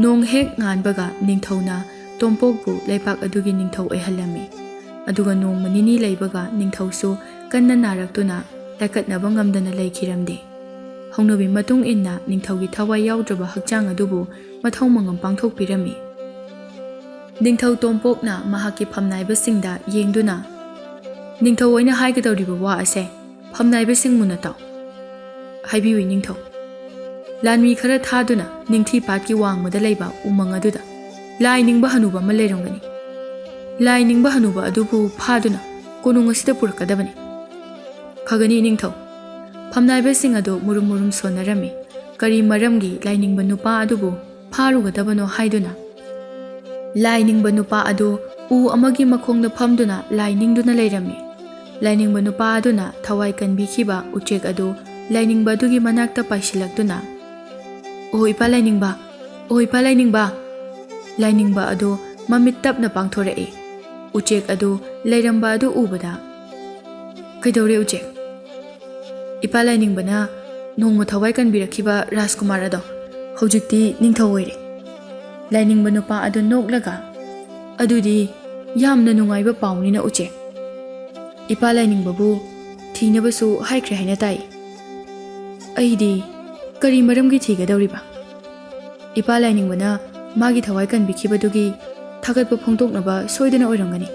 ꯅꯣꯡ ꯍꯦꯛ ꯉꯥꯟꯕꯒ ꯅꯤꯡꯊꯧꯅ ꯇꯣꯝꯄꯣꯛꯄꯨ ꯂꯩꯄꯥꯛ ꯑꯗꯨꯒꯤ ꯅꯤꯡꯊꯧ ꯑꯣꯏꯍꯜꯂꯝꯃꯤ꯫ ꯑꯗꯨꯒ ꯅꯣꯡꯃ ꯅꯤꯅꯤ ꯂꯩꯕꯒ ꯅꯤꯡꯊꯧꯁꯨ ꯀꯟꯅ ꯅꯥꯔꯛꯇꯨꯅ ꯂꯥꯏꯀꯠꯅꯕ ꯉꯝꯗꯅ ꯂꯩꯈꯤꯔꯝꯗꯦ꯫ ꯍꯧꯅꯕꯤ ꯃꯇꯨꯡ ꯏꯟꯅ ꯅꯤꯡꯊꯧꯒꯤ ꯊꯋꯥꯏ ꯌꯥꯎꯗ꯭ꯔꯕ ꯍꯛꯆꯥꯡ ꯑꯗꯨꯕꯨ ꯃꯊꯧ ꯃꯉꯝ ꯄꯥꯡꯊꯣꯛꯄꯤꯔꯝꯃꯤ꯫ ꯅꯤꯡꯊꯧ ꯇꯣꯝꯄꯣꯛꯅ ꯃꯍꯥꯛꯀꯤ ꯐꯝꯅꯥꯏꯕꯁꯤꯡꯗ ꯌꯦꯡꯗꯨꯅ, "ꯅꯤꯡꯊꯧ ꯑꯣꯏꯅ ꯍꯥꯏꯒꯗꯧꯔꯤꯕ ꯋꯥ ꯑꯁꯦ ꯐꯝꯅꯥꯏꯕꯁꯤꯡ ꯃꯨꯟꯅ ꯇꯥꯎ꯫ ꯍꯥꯏꯕꯤꯌꯨ ꯅꯤꯡꯊꯧ꯫ ꯂꯥꯟꯃꯤ ꯈꯔ ꯊꯥꯗꯨꯅ ꯅꯤꯡꯊꯤ ꯄꯥꯠꯀꯤ ꯋꯥꯡꯃꯗ ꯂꯩꯕ ꯎꯃꯪ ꯑꯗꯨꯗ ꯂꯥꯏ ꯅꯤꯡꯕ ꯍꯅꯨꯕ ꯑꯃ ꯂꯩꯔꯝꯒꯅꯤ꯫ ꯂꯥꯏ ꯅꯤꯡꯕ ꯍꯅꯨꯕ ꯑꯗꯨꯕꯨ ꯐꯥꯗꯨꯅ ꯀꯣꯅꯨꯡ ꯑꯁꯤꯗ ꯄꯨꯔꯛꯀꯗꯕꯅꯤ꯫" "ꯐꯒꯅꯤ ꯅꯤꯡꯊꯧ꯫" ꯐꯝꯅꯥꯏꯕꯁꯤꯡ ꯑꯗꯨ ꯃꯨꯔꯨꯝ ꯃꯨꯔꯨꯝ ꯁꯣꯟꯅꯔꯝꯃꯤ꯫ ꯀꯔꯤ ꯃꯔꯝꯒꯤ ꯂꯥꯏꯅꯤꯡꯕ ꯅꯨꯄꯥ ꯑꯗꯨꯕꯨ ꯐꯥꯔꯨꯒꯗꯕꯅꯣ ꯍꯥꯏꯗꯨꯅ? ꯂꯥꯏꯅꯤꯡꯕ ꯅꯨꯄꯥ ꯑꯗꯨ ꯎ ꯑꯃꯒꯤ ꯃꯈꯣꯡꯗ ꯐꯝꯗꯨꯅ ꯂꯥꯏ ꯅꯤꯡꯗꯨꯅ ꯂꯩꯔꯝꯃꯤ꯫ ꯂꯥꯏꯅꯤꯡꯕ ꯅꯨꯄꯥ ꯑꯗꯨꯅ ꯊꯋꯥꯏ ꯀꯟꯕꯤꯈꯤꯕ ꯎꯆꯦꯛ ꯑꯗꯨ ꯂꯥꯏꯅꯤꯡꯕ ꯑꯗꯨꯒꯤ ꯃꯅꯥꯛꯇ ꯄꯥꯏꯁꯤꯜꯂꯛꯇꯨꯅ, "ꯑꯣ ꯏꯄꯥ ꯂꯥꯏꯅꯤꯡꯕ, ꯑꯣ ꯏꯄꯥ ꯂꯥꯏꯅꯤꯡꯕ!" ꯂꯥꯏꯅꯤꯡꯕ ꯑꯗꯨ ꯃꯃꯤꯠ ꯇꯞꯅ ꯄꯥꯡꯊꯣꯔꯛꯏ꯫ ꯎꯆꯦꯛ ꯑꯗꯨ ꯂꯩꯔꯝꯕ ꯑꯗꯨ ꯎꯕꯗ, "ꯀꯩꯗꯧꯔꯦ ꯎꯆꯦꯛ?" "ꯏꯄꯥ ꯂꯥꯏꯅꯤꯡꯕꯅ ꯅꯣꯡꯃ ꯊꯋꯥꯏ ꯀꯟꯕꯤꯔꯛꯈꯤꯕ ꯔꯥꯖꯀꯨꯃꯥꯔ ꯑꯗꯣ ꯍꯧꯖꯤꯛꯇꯤ ꯅꯤꯡꯊꯧ ꯑꯣꯏꯔꯦ꯫" ꯂꯥꯏꯅꯤꯡꯕ ꯅꯨꯄꯥ ꯑꯗꯨ ꯅꯣꯛꯂꯒ, "ꯑꯗꯨꯗꯤ ꯌꯥꯝꯅ ꯅꯨꯡꯉꯥꯏꯕ ꯄꯥꯎꯅꯤꯅ ꯎꯆꯦꯛ꯫ ꯏꯄꯥ ꯂꯥꯏꯅꯤꯡꯕꯕꯨ ꯊꯤꯅꯕꯁꯨ ꯍꯥꯏꯈ꯭ꯔꯦ ꯍꯥꯏꯅ ꯇꯥꯏ꯫ ꯑꯩꯗꯤ ꯀꯔꯤ ꯃꯔꯝꯒꯤ ꯊꯤꯒꯗꯧꯔꯤꯕ? ꯏꯄꯥ ꯂꯥꯏꯅꯤꯡꯕꯅ ꯃꯥꯒꯤ ꯊꯋꯥꯏ ꯀꯟꯕꯤꯈꯤꯕꯗꯨꯒꯤ ꯊꯥꯒꯠꯄ ꯐꯣꯡꯗꯣꯛꯅꯕ ꯁꯣꯏꯗꯅ ꯑꯣꯏꯔꯝꯒꯅꯤ꯫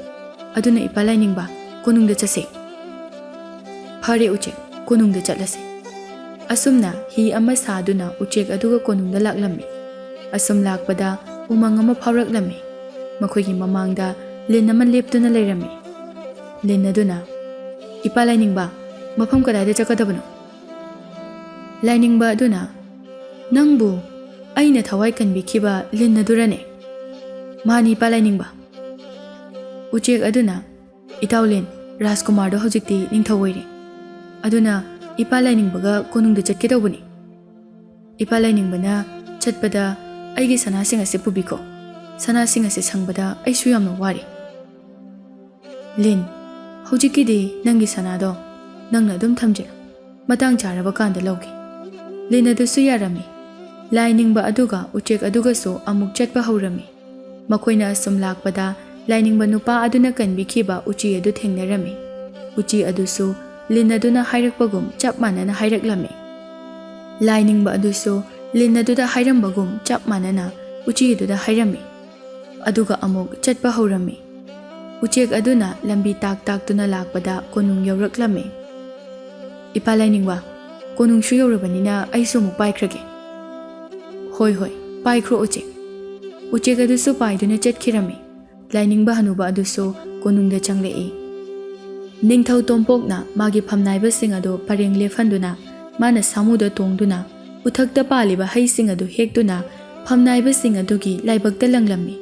ꯑꯗꯨꯅ ꯏꯄꯥ ꯂꯥꯏꯅꯤꯡꯕ, ꯀꯣꯅꯨꯡꯗ ꯆꯠꯁꯦ꯫" "ꯐꯔꯦ ꯎꯆꯦꯛ, ꯀꯣꯅꯨꯡꯗ ꯆꯠꯂꯁꯦ꯫" ꯑꯁꯨꯝꯅ ꯍꯤ ꯑꯃ ꯁꯥꯗꯨꯅ ꯎꯆꯦꯛ ꯑꯗꯨꯒ ꯀꯣꯅꯨꯡꯗ ꯂꯥꯛꯂꯝꯃꯤ꯫ ꯑꯁꯨꯝ ꯂꯥꯛꯄꯗ ꯎꯃꯪ ꯑꯃ ꯐꯥꯎꯔꯛꯂꯝꯃꯤ꯫ ꯃꯈꯣꯏꯒꯤ ꯃꯃꯥꯡꯗ ꯂꯤꯟ ꯑꯃ ꯂꯦꯞꯇꯨꯅ ꯂꯩꯔꯝꯃꯤ꯫ ꯂꯤꯟ ꯑꯗꯨꯅ, "ꯏꯄꯥ ꯂꯥꯏꯅꯤꯡꯕ, ꯃꯐꯝ ꯀꯗꯥꯏꯗ ꯆꯠꯀꯗꯕꯅꯣ?" ꯂꯥꯏꯅꯤꯡꯕ ꯑꯗꯨꯅ, "ꯅꯪꯕꯨ ꯑꯩꯅ ꯊꯋꯥꯏ ꯀꯟꯕꯤꯈꯤꯕ ꯂꯤꯟ ꯑꯗꯨꯔꯅꯦ?" "ꯃꯥꯅꯤ, ꯏꯄꯥ ꯂꯥꯏꯅꯤꯡꯕ꯫" ꯎꯆꯦꯛ ꯑꯗꯨꯅ, "ꯏꯇꯥꯎ ꯂꯤꯟ, ꯔꯥꯖꯀꯨꯃꯥꯔꯗꯣ ꯍꯧꯖꯤꯛꯇꯤ ꯅꯤꯡꯊꯧ ꯑꯣꯏꯔꯦ꯫ ꯑꯗꯨꯅ ꯏꯄꯥ ꯂꯥꯏꯅꯤꯡꯕꯒ ꯀꯣꯅꯨꯡꯗ ꯆꯠꯀꯦ ꯇꯧꯕꯅꯤ꯫" "ꯏꯄꯥ ꯂꯥꯏꯅꯤꯡꯕꯅ ꯆꯠꯄꯗ ꯑꯩꯒꯤ ꯁꯅꯥꯁꯤꯡ ꯑꯁꯤ ꯄꯨꯕꯤꯈꯣ꯫ ꯁꯅꯥꯁꯤꯡ ꯑꯁꯤ ꯁꯪꯕꯗ ꯑꯩꯁꯨ ꯌꯥꯝꯅ ꯋꯥꯔꯦ꯫" "ꯂꯤꯟ, ꯍꯧꯖꯤꯛꯀꯤꯗꯤ ꯅꯪꯒꯤ ꯁꯅꯥꯗꯣ ꯅꯪꯅ ꯑꯗꯨꯝ ꯊꯝꯖꯤꯜꯂꯨ꯫ ꯃꯇꯥꯡ ꯆꯥꯔꯕ ꯀꯥꯟꯗ ꯂꯧꯒꯦ꯫" ꯂꯤꯟ ꯑꯗꯨꯁꯨ ꯌꯥꯔꯝꯃꯤ꯫ ꯂꯥꯏꯅꯤꯡꯕ ꯑꯗꯨꯒ ꯎꯆꯦꯛ ꯑꯗꯨꯒꯁꯨ ꯑꯃꯨꯛ ꯆꯠꯄ ꯍꯧꯔꯝꯃꯤ꯫ ꯃꯈꯣꯏꯅ ꯑꯁꯨꯝ ꯂꯥꯛꯄꯗ ꯂꯥꯏꯅꯤꯡꯕ ꯅꯨꯄꯥ ꯑꯗꯨꯅ ꯀꯟꯕꯤꯈꯤꯕ ꯎꯆꯤ ꯑꯗꯨ ꯊꯦꯡꯅꯔꯝꯃꯤ꯫ ꯎꯆꯤ ꯑꯗꯨꯁꯨ ꯂꯤꯟ ꯑꯗꯨꯅ ꯍꯥꯏꯔꯛꯄꯒꯨꯝ ꯆꯞ ꯃꯥꯟꯅꯅ ꯍꯥꯏꯔꯛꯂꯝꯃꯤ꯫ ꯂꯥꯏꯅꯤꯡꯕ ꯑꯗꯨꯁꯨ ꯂꯤꯟ ꯑꯗꯨꯗ ꯍꯥꯏꯔꯝꯕꯒꯨꯝ ꯆꯞ ꯃꯥꯟꯅꯅ ꯎꯆꯤ ꯑꯗꯨꯗ ꯍꯥꯏꯔꯝꯃꯤ꯫ ꯑꯗꯨꯒ ꯑꯃꯨꯛ ꯆꯠꯄ ꯍꯧꯔꯝꯃꯤ꯫ ꯎꯆꯦꯛ ꯑꯗꯨꯅ ꯂꯝꯕꯤ ꯇꯥꯛ ꯇꯥꯛꯇꯨꯅ ꯂꯥꯛꯄꯗ ꯀꯣꯅꯨꯡ ꯌꯧꯔꯛꯂꯝꯃꯤ꯫ "ꯏꯄꯥ ꯂꯥꯏꯅꯤꯡꯕ, ꯀꯣꯅꯨꯡꯁꯨ ꯌꯧꯔꯕꯅꯤꯅ ꯑꯩꯁꯨ ꯑꯃꯨꯛ ꯄꯥꯏꯈ꯭ꯔꯒꯦ꯫" "ꯍꯣꯏ, ꯍꯣꯏ, ꯄꯥꯏꯈ꯭ꯔꯣ ꯎꯆꯦꯛ꯫" ꯎꯆꯦꯛ ꯑꯗꯨꯁꯨ ꯄꯥꯏꯗꯨꯅ ꯆꯠꯈꯤꯔꯝꯃꯤ꯫ ꯂꯥꯏꯅꯤꯡꯕ ꯍꯅꯨꯕ ꯑꯗꯨꯁꯨ ꯀꯣꯅꯨꯡꯗ ꯆꯪꯂꯛꯏ꯫ ꯅꯤꯡꯊꯧ ꯇꯣꯝꯄꯣꯛꯅ ꯃꯥꯒꯤ ꯐꯝꯅꯥꯏꯕꯁꯤꯡ ꯑꯗꯨ ꯄꯔꯦꯡ ꯂꯦꯞꯍꯟꯗꯨꯅ ꯃꯥꯅ ꯁꯥꯃꯨꯗ ꯇꯣꯡꯗꯨꯅ ꯎꯊꯛꯇ ꯄꯥꯜꯂꯤꯕ ꯍꯩꯁꯤꯡ ꯑꯗꯨ ꯍꯦꯛꯇꯨꯅ ꯐꯝꯅꯥꯏꯕꯁꯤꯡ ꯑꯗꯨꯒꯤ ꯂꯥꯏꯕꯛꯇ ꯂꯪꯂꯝꯃꯤ꯫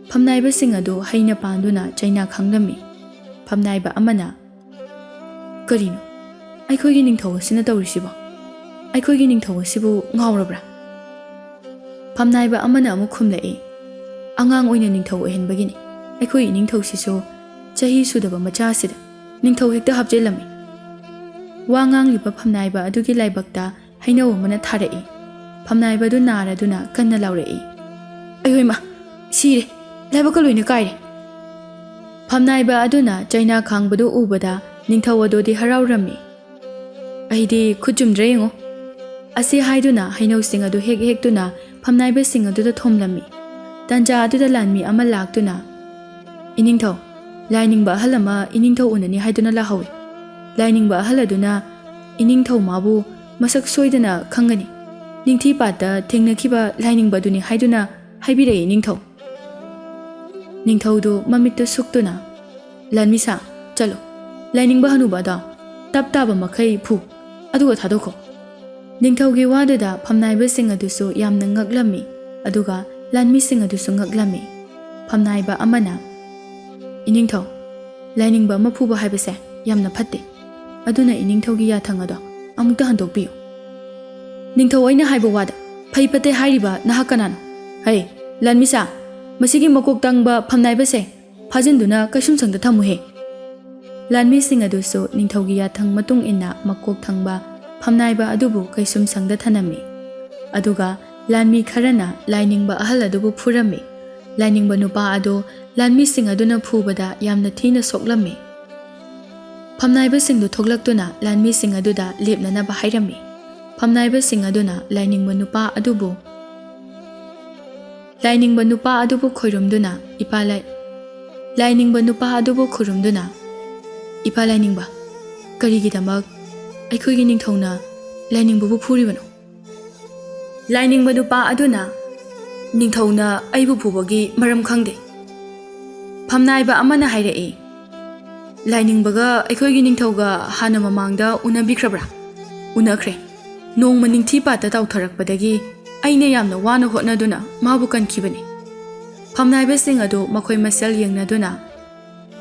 ꯐꯝꯅꯥꯏꯕꯁꯤꯡ ꯑꯗꯨ ꯍꯩꯅ ꯄꯥꯟꯗꯨꯅ ꯆꯩꯅꯥ ꯈꯪꯂꯝꯃꯤ꯫ ꯐꯝꯅꯥꯏꯕ ꯑꯃꯅ, "ꯀꯔꯤꯅꯣ ꯑꯩꯈꯣꯏꯒꯤ ꯅꯤꯡꯊꯧ ꯑꯁꯤꯅ ꯇꯧꯔꯤꯁꯤꯕꯣ? ꯑꯩꯈꯣꯏꯒꯤ ꯅꯤꯡꯊꯧ ꯑꯁꯤꯕꯨ ꯉꯥꯎꯔꯕ꯭ꯔꯥ?" ꯐꯝꯅꯥꯏꯕ ꯑꯃꯅ ꯑꯃꯨꯛ ꯈꯨꯝꯂꯛꯏ, "ꯑꯉꯥꯡ ꯑꯣꯏꯅ ꯅꯤꯡꯊꯧ ꯑꯣꯏꯍꯟꯕꯒꯤꯅꯤ꯫ ꯑꯩꯈꯣꯏ ꯏꯅꯤꯡꯊꯧꯁꯤꯁꯨ ꯆꯍꯤ ꯁꯨꯗꯕ ꯃꯆꯥ ꯑꯁꯤꯗ ꯅꯤꯡꯊꯧ ꯍꯦꯛꯇ ꯍꯥꯞꯆꯤꯜꯂꯝꯃꯤ꯫" ꯋꯥ ꯉꯥꯡꯂꯤꯕ ꯐꯝꯅꯥꯏꯕ ꯑꯗꯨꯒꯤ ꯂꯥꯏꯕꯛꯇ ꯍꯩꯅꯧ ꯑꯃꯅ ꯊꯥꯔꯛꯏ꯫ ꯐꯝꯅꯥꯏꯕꯗꯨ ꯅꯥꯔꯗꯨꯅ ꯀꯟꯅ ꯂꯥꯎꯔꯛꯏ, "ꯑꯌꯣꯏꯃ, ꯁꯤꯔꯦ! ꯂꯥꯏꯕꯛꯀ ꯂꯣꯏꯅ ꯀꯥꯏꯔꯦ!" ꯐꯝꯅꯥꯏꯕ ꯑꯗꯨꯅ ꯆꯩꯅꯥ ꯈꯥꯡꯕꯗꯨ ꯎꯕꯗ ꯅꯤꯡꯊꯧ ꯑꯗꯨꯗꯤ ꯍꯔꯥꯎꯔꯝꯃꯤ꯫ "ꯑꯩꯗꯤ ꯈꯨꯠ ꯆꯨꯝꯗ꯭ꯔꯦ ꯌꯦꯡꯉꯣ!" ꯑꯁꯤ ꯍꯥꯏꯗꯨꯅ ꯍꯩꯅꯧꯁꯤꯡ ꯑꯗꯨ ꯍꯦꯛ ꯍꯦꯛꯇꯨꯅ ꯐꯝꯅꯥꯏꯕꯁꯤꯡ ꯑꯗꯨꯗ ꯊꯣꯝꯂꯝꯃꯤ꯫ ꯇꯟꯖꯥ ꯑꯗꯨꯗ ꯂꯥꯟꯃꯤ ꯑꯃ ꯂꯥꯛꯇꯨꯅ, "ꯏꯅꯤꯡꯊꯧ, ꯂꯥꯏꯅꯤꯡꯕ ꯑꯍꯜ ꯑꯃ ꯏꯅꯤꯡꯊꯧ ꯎꯅꯅꯤ ꯍꯥꯏꯗꯨꯅ ꯂꯥꯛꯍꯧꯏ꯫ ꯂꯥꯏꯅꯤꯡꯕ ꯑꯍꯜ ꯑꯗꯨꯅ ꯏꯅꯤꯡꯊꯧ ꯃꯥꯕꯨ ꯃꯁꯛ ꯁꯣꯏꯗꯅ ꯈꯪꯒꯅꯤ꯫ ꯅꯤꯡꯊꯤ ꯄꯥꯠꯇ ꯊꯦꯡꯅꯈꯤꯕ ꯂꯥꯏꯅꯤꯡꯕ ꯑꯗꯨꯅꯤ ꯍꯥꯏꯗꯨꯅ ꯍꯥꯏꯕꯤꯔꯛꯏ ꯏꯅꯤꯡꯊꯧ꯫" ꯅꯤꯡꯊꯧꯗꯨ ꯃꯃꯤꯠꯇꯨ ꯁꯨꯛꯇꯨꯅ, "ꯂꯥꯟꯃꯤꯁꯥ, ꯆꯠꯂꯣ, ꯂꯥꯏꯅꯤꯡꯕ ꯍꯅꯨꯕ ꯑꯗꯣ ꯇꯞ ꯇꯥꯕ ꯃꯈꯩ ꯐꯨ, ꯑꯗꯨꯒ ꯊꯥꯗꯣꯛꯈꯣ꯫" ꯅꯤꯡꯊꯧꯒꯤ ꯋꯥꯗꯨꯗ ꯐꯝꯅꯥꯏꯕꯁꯤꯡ ꯑꯗꯨꯁꯨ ꯌꯥꯝꯅ ꯉꯛꯂꯝꯃꯤ, ꯑꯗꯨꯒ ꯂꯥꯟꯃꯤꯁꯤꯡ ꯑꯗꯨꯁꯨ ꯉꯛꯂꯝꯃꯤ꯫ ꯐꯝꯅꯥꯏꯕ ꯑꯃꯅ, "ꯏꯅꯤꯡꯊꯧ, ꯂꯥꯏꯅꯤꯡꯕ ꯑꯃ ꯐꯨꯕ ꯍꯥꯏꯕꯁꯦ ꯌꯥꯝꯅ ꯐꯠꯇꯦ꯫ ꯑꯗꯨꯅ ꯏꯅꯤꯡꯊꯧꯒꯤ ꯌꯥꯊꯪ ꯑꯗꯣ ꯑꯃꯨꯛꯇ ꯍꯟꯗꯣꯛꯄꯤꯌꯨ꯫" "ꯅꯤꯡꯊꯧ, ꯑꯩꯅ ꯍꯥꯏꯕ ꯋꯥꯗ ꯐꯩ ꯐꯠꯇꯦ ꯍꯥꯏꯔꯤꯕ ꯅꯍꯥꯛ ꯀꯅꯥꯅꯣ? ꯍꯩ, ꯂꯥꯟꯃꯤꯁꯥ, ꯃꯁꯤꯒꯤ ꯃꯀꯣꯛ ꯇꯥꯡꯕ ꯐꯝꯅꯥꯏꯕꯁꯦ ꯐꯥꯖꯤꯟꯗꯨꯅ ꯀꯩꯁꯨꯝꯁꯪꯗ ꯊꯝꯃꯨꯍꯦ꯫" ꯂꯥꯟꯃꯤꯁꯤꯡ ꯑꯗꯨꯁꯨ ꯅꯤꯡꯊꯧꯒꯤ ꯌꯥꯊꯪ ꯃꯇꯨꯡ ꯏꯟꯅ ꯃꯀꯣꯛ ꯊꯪꯕ ꯐꯝꯅꯥꯏꯕ ꯑꯗꯨꯕꯨ ꯀꯩꯁꯨꯝꯁꯪꯗ ꯊꯅꯝꯃꯤ꯫ ꯑꯗꯨꯒ ꯂꯥꯟꯃꯤ ꯈꯔꯅ ꯂꯥꯏꯅꯤꯡꯕ ꯑꯍꯜ ꯑꯗꯨꯕꯨ ꯐꯨꯔꯝꯃꯤ꯫ ꯂꯥꯏꯅꯤꯡꯕ ꯅꯨꯄꯥ ꯑꯗꯨ ꯂꯥꯟꯃꯤꯁꯤꯡ ꯑꯗꯨꯅ ꯐꯨꯕꯗ ꯌꯥꯝꯅ ꯊꯤꯅ ꯁꯣꯛꯂꯝꯃꯤ꯫ ꯐꯝꯅꯥꯏꯕꯁꯤꯡꯗꯨ ꯊꯣꯛꯂꯛꯇꯨꯅ ꯂꯥꯟꯃꯤꯁꯤꯡ ꯑꯗꯨꯗ ꯂꯦꯞꯅꯅꯕ ꯍꯥꯏꯔꯝꯃꯤ꯫ ꯐꯝꯅꯥꯏꯕꯁꯤꯡ ꯑꯗꯨꯅ ꯂꯥꯏꯅꯤꯡꯕ ꯅꯨꯄꯥ ꯑꯗꯨꯕꯨ, ꯂꯥꯏꯅꯤꯡꯕ ꯅꯨꯄꯥ ꯑꯗꯨꯕꯨ ꯈꯣꯏꯔꯨꯝꯗꯨꯅ, ꯏꯄꯥ ꯂꯥꯏ-, ꯂꯥꯏꯅꯤꯡꯕ ꯅꯨꯄꯥ ꯑꯗꯨꯕꯨ ꯈꯨꯔꯨꯝꯗꯨꯅ, "ꯏꯄꯥ ꯂꯥꯏꯅꯤꯡꯕ, ꯀꯔꯤꯒꯤꯗꯃꯛ ꯑꯩꯈꯣꯏꯒꯤ ꯅꯤꯡꯊꯧꯅ ꯂꯥꯏꯅꯤꯡꯕꯕꯨ ꯐꯨꯔꯤꯕꯅꯣ?" ꯂꯥꯏꯅꯤꯡꯕ ꯅꯨꯄꯥ ꯑꯗꯨꯅ, "ꯅꯤꯡꯊꯧꯅ ꯑꯩꯕꯨ ꯐꯨꯕꯒꯤ ꯃꯔꯝ ꯈꯪꯗꯦ꯫" ꯐꯝꯅꯥꯏꯕ ꯑꯃꯅ ꯍꯥꯏꯔꯛꯏ, "ꯂꯥꯏꯅꯤꯡꯕꯒ ꯑꯩꯈꯣꯏꯒꯤ ꯅꯤꯡꯊꯧꯒ ꯍꯥꯟꯅ ꯃꯃꯥꯡꯗ ꯎꯅꯕꯤꯈ꯭ꯔꯕ꯭ꯔꯥ?" "ꯎꯅꯈ꯭ꯔꯦ꯫ ꯅꯣꯡꯃ ꯅꯤꯡꯊꯤ ꯄꯥꯠꯇ ꯇꯥꯎꯊꯔꯛꯄꯗꯒꯤ ꯑꯩꯅ ꯌꯥꯝꯅ ꯋꯥꯅ ꯍꯣꯠꯅꯗꯨꯅ ꯃꯥꯕꯨ ꯀꯟꯈꯤꯕꯅꯤ꯫" ꯐꯝꯅꯥꯏꯕꯁꯤꯡ ꯑꯗꯨ ꯃꯈꯣꯏ ꯃꯁꯦꯜ ꯌꯦꯡꯅꯗꯨꯅ,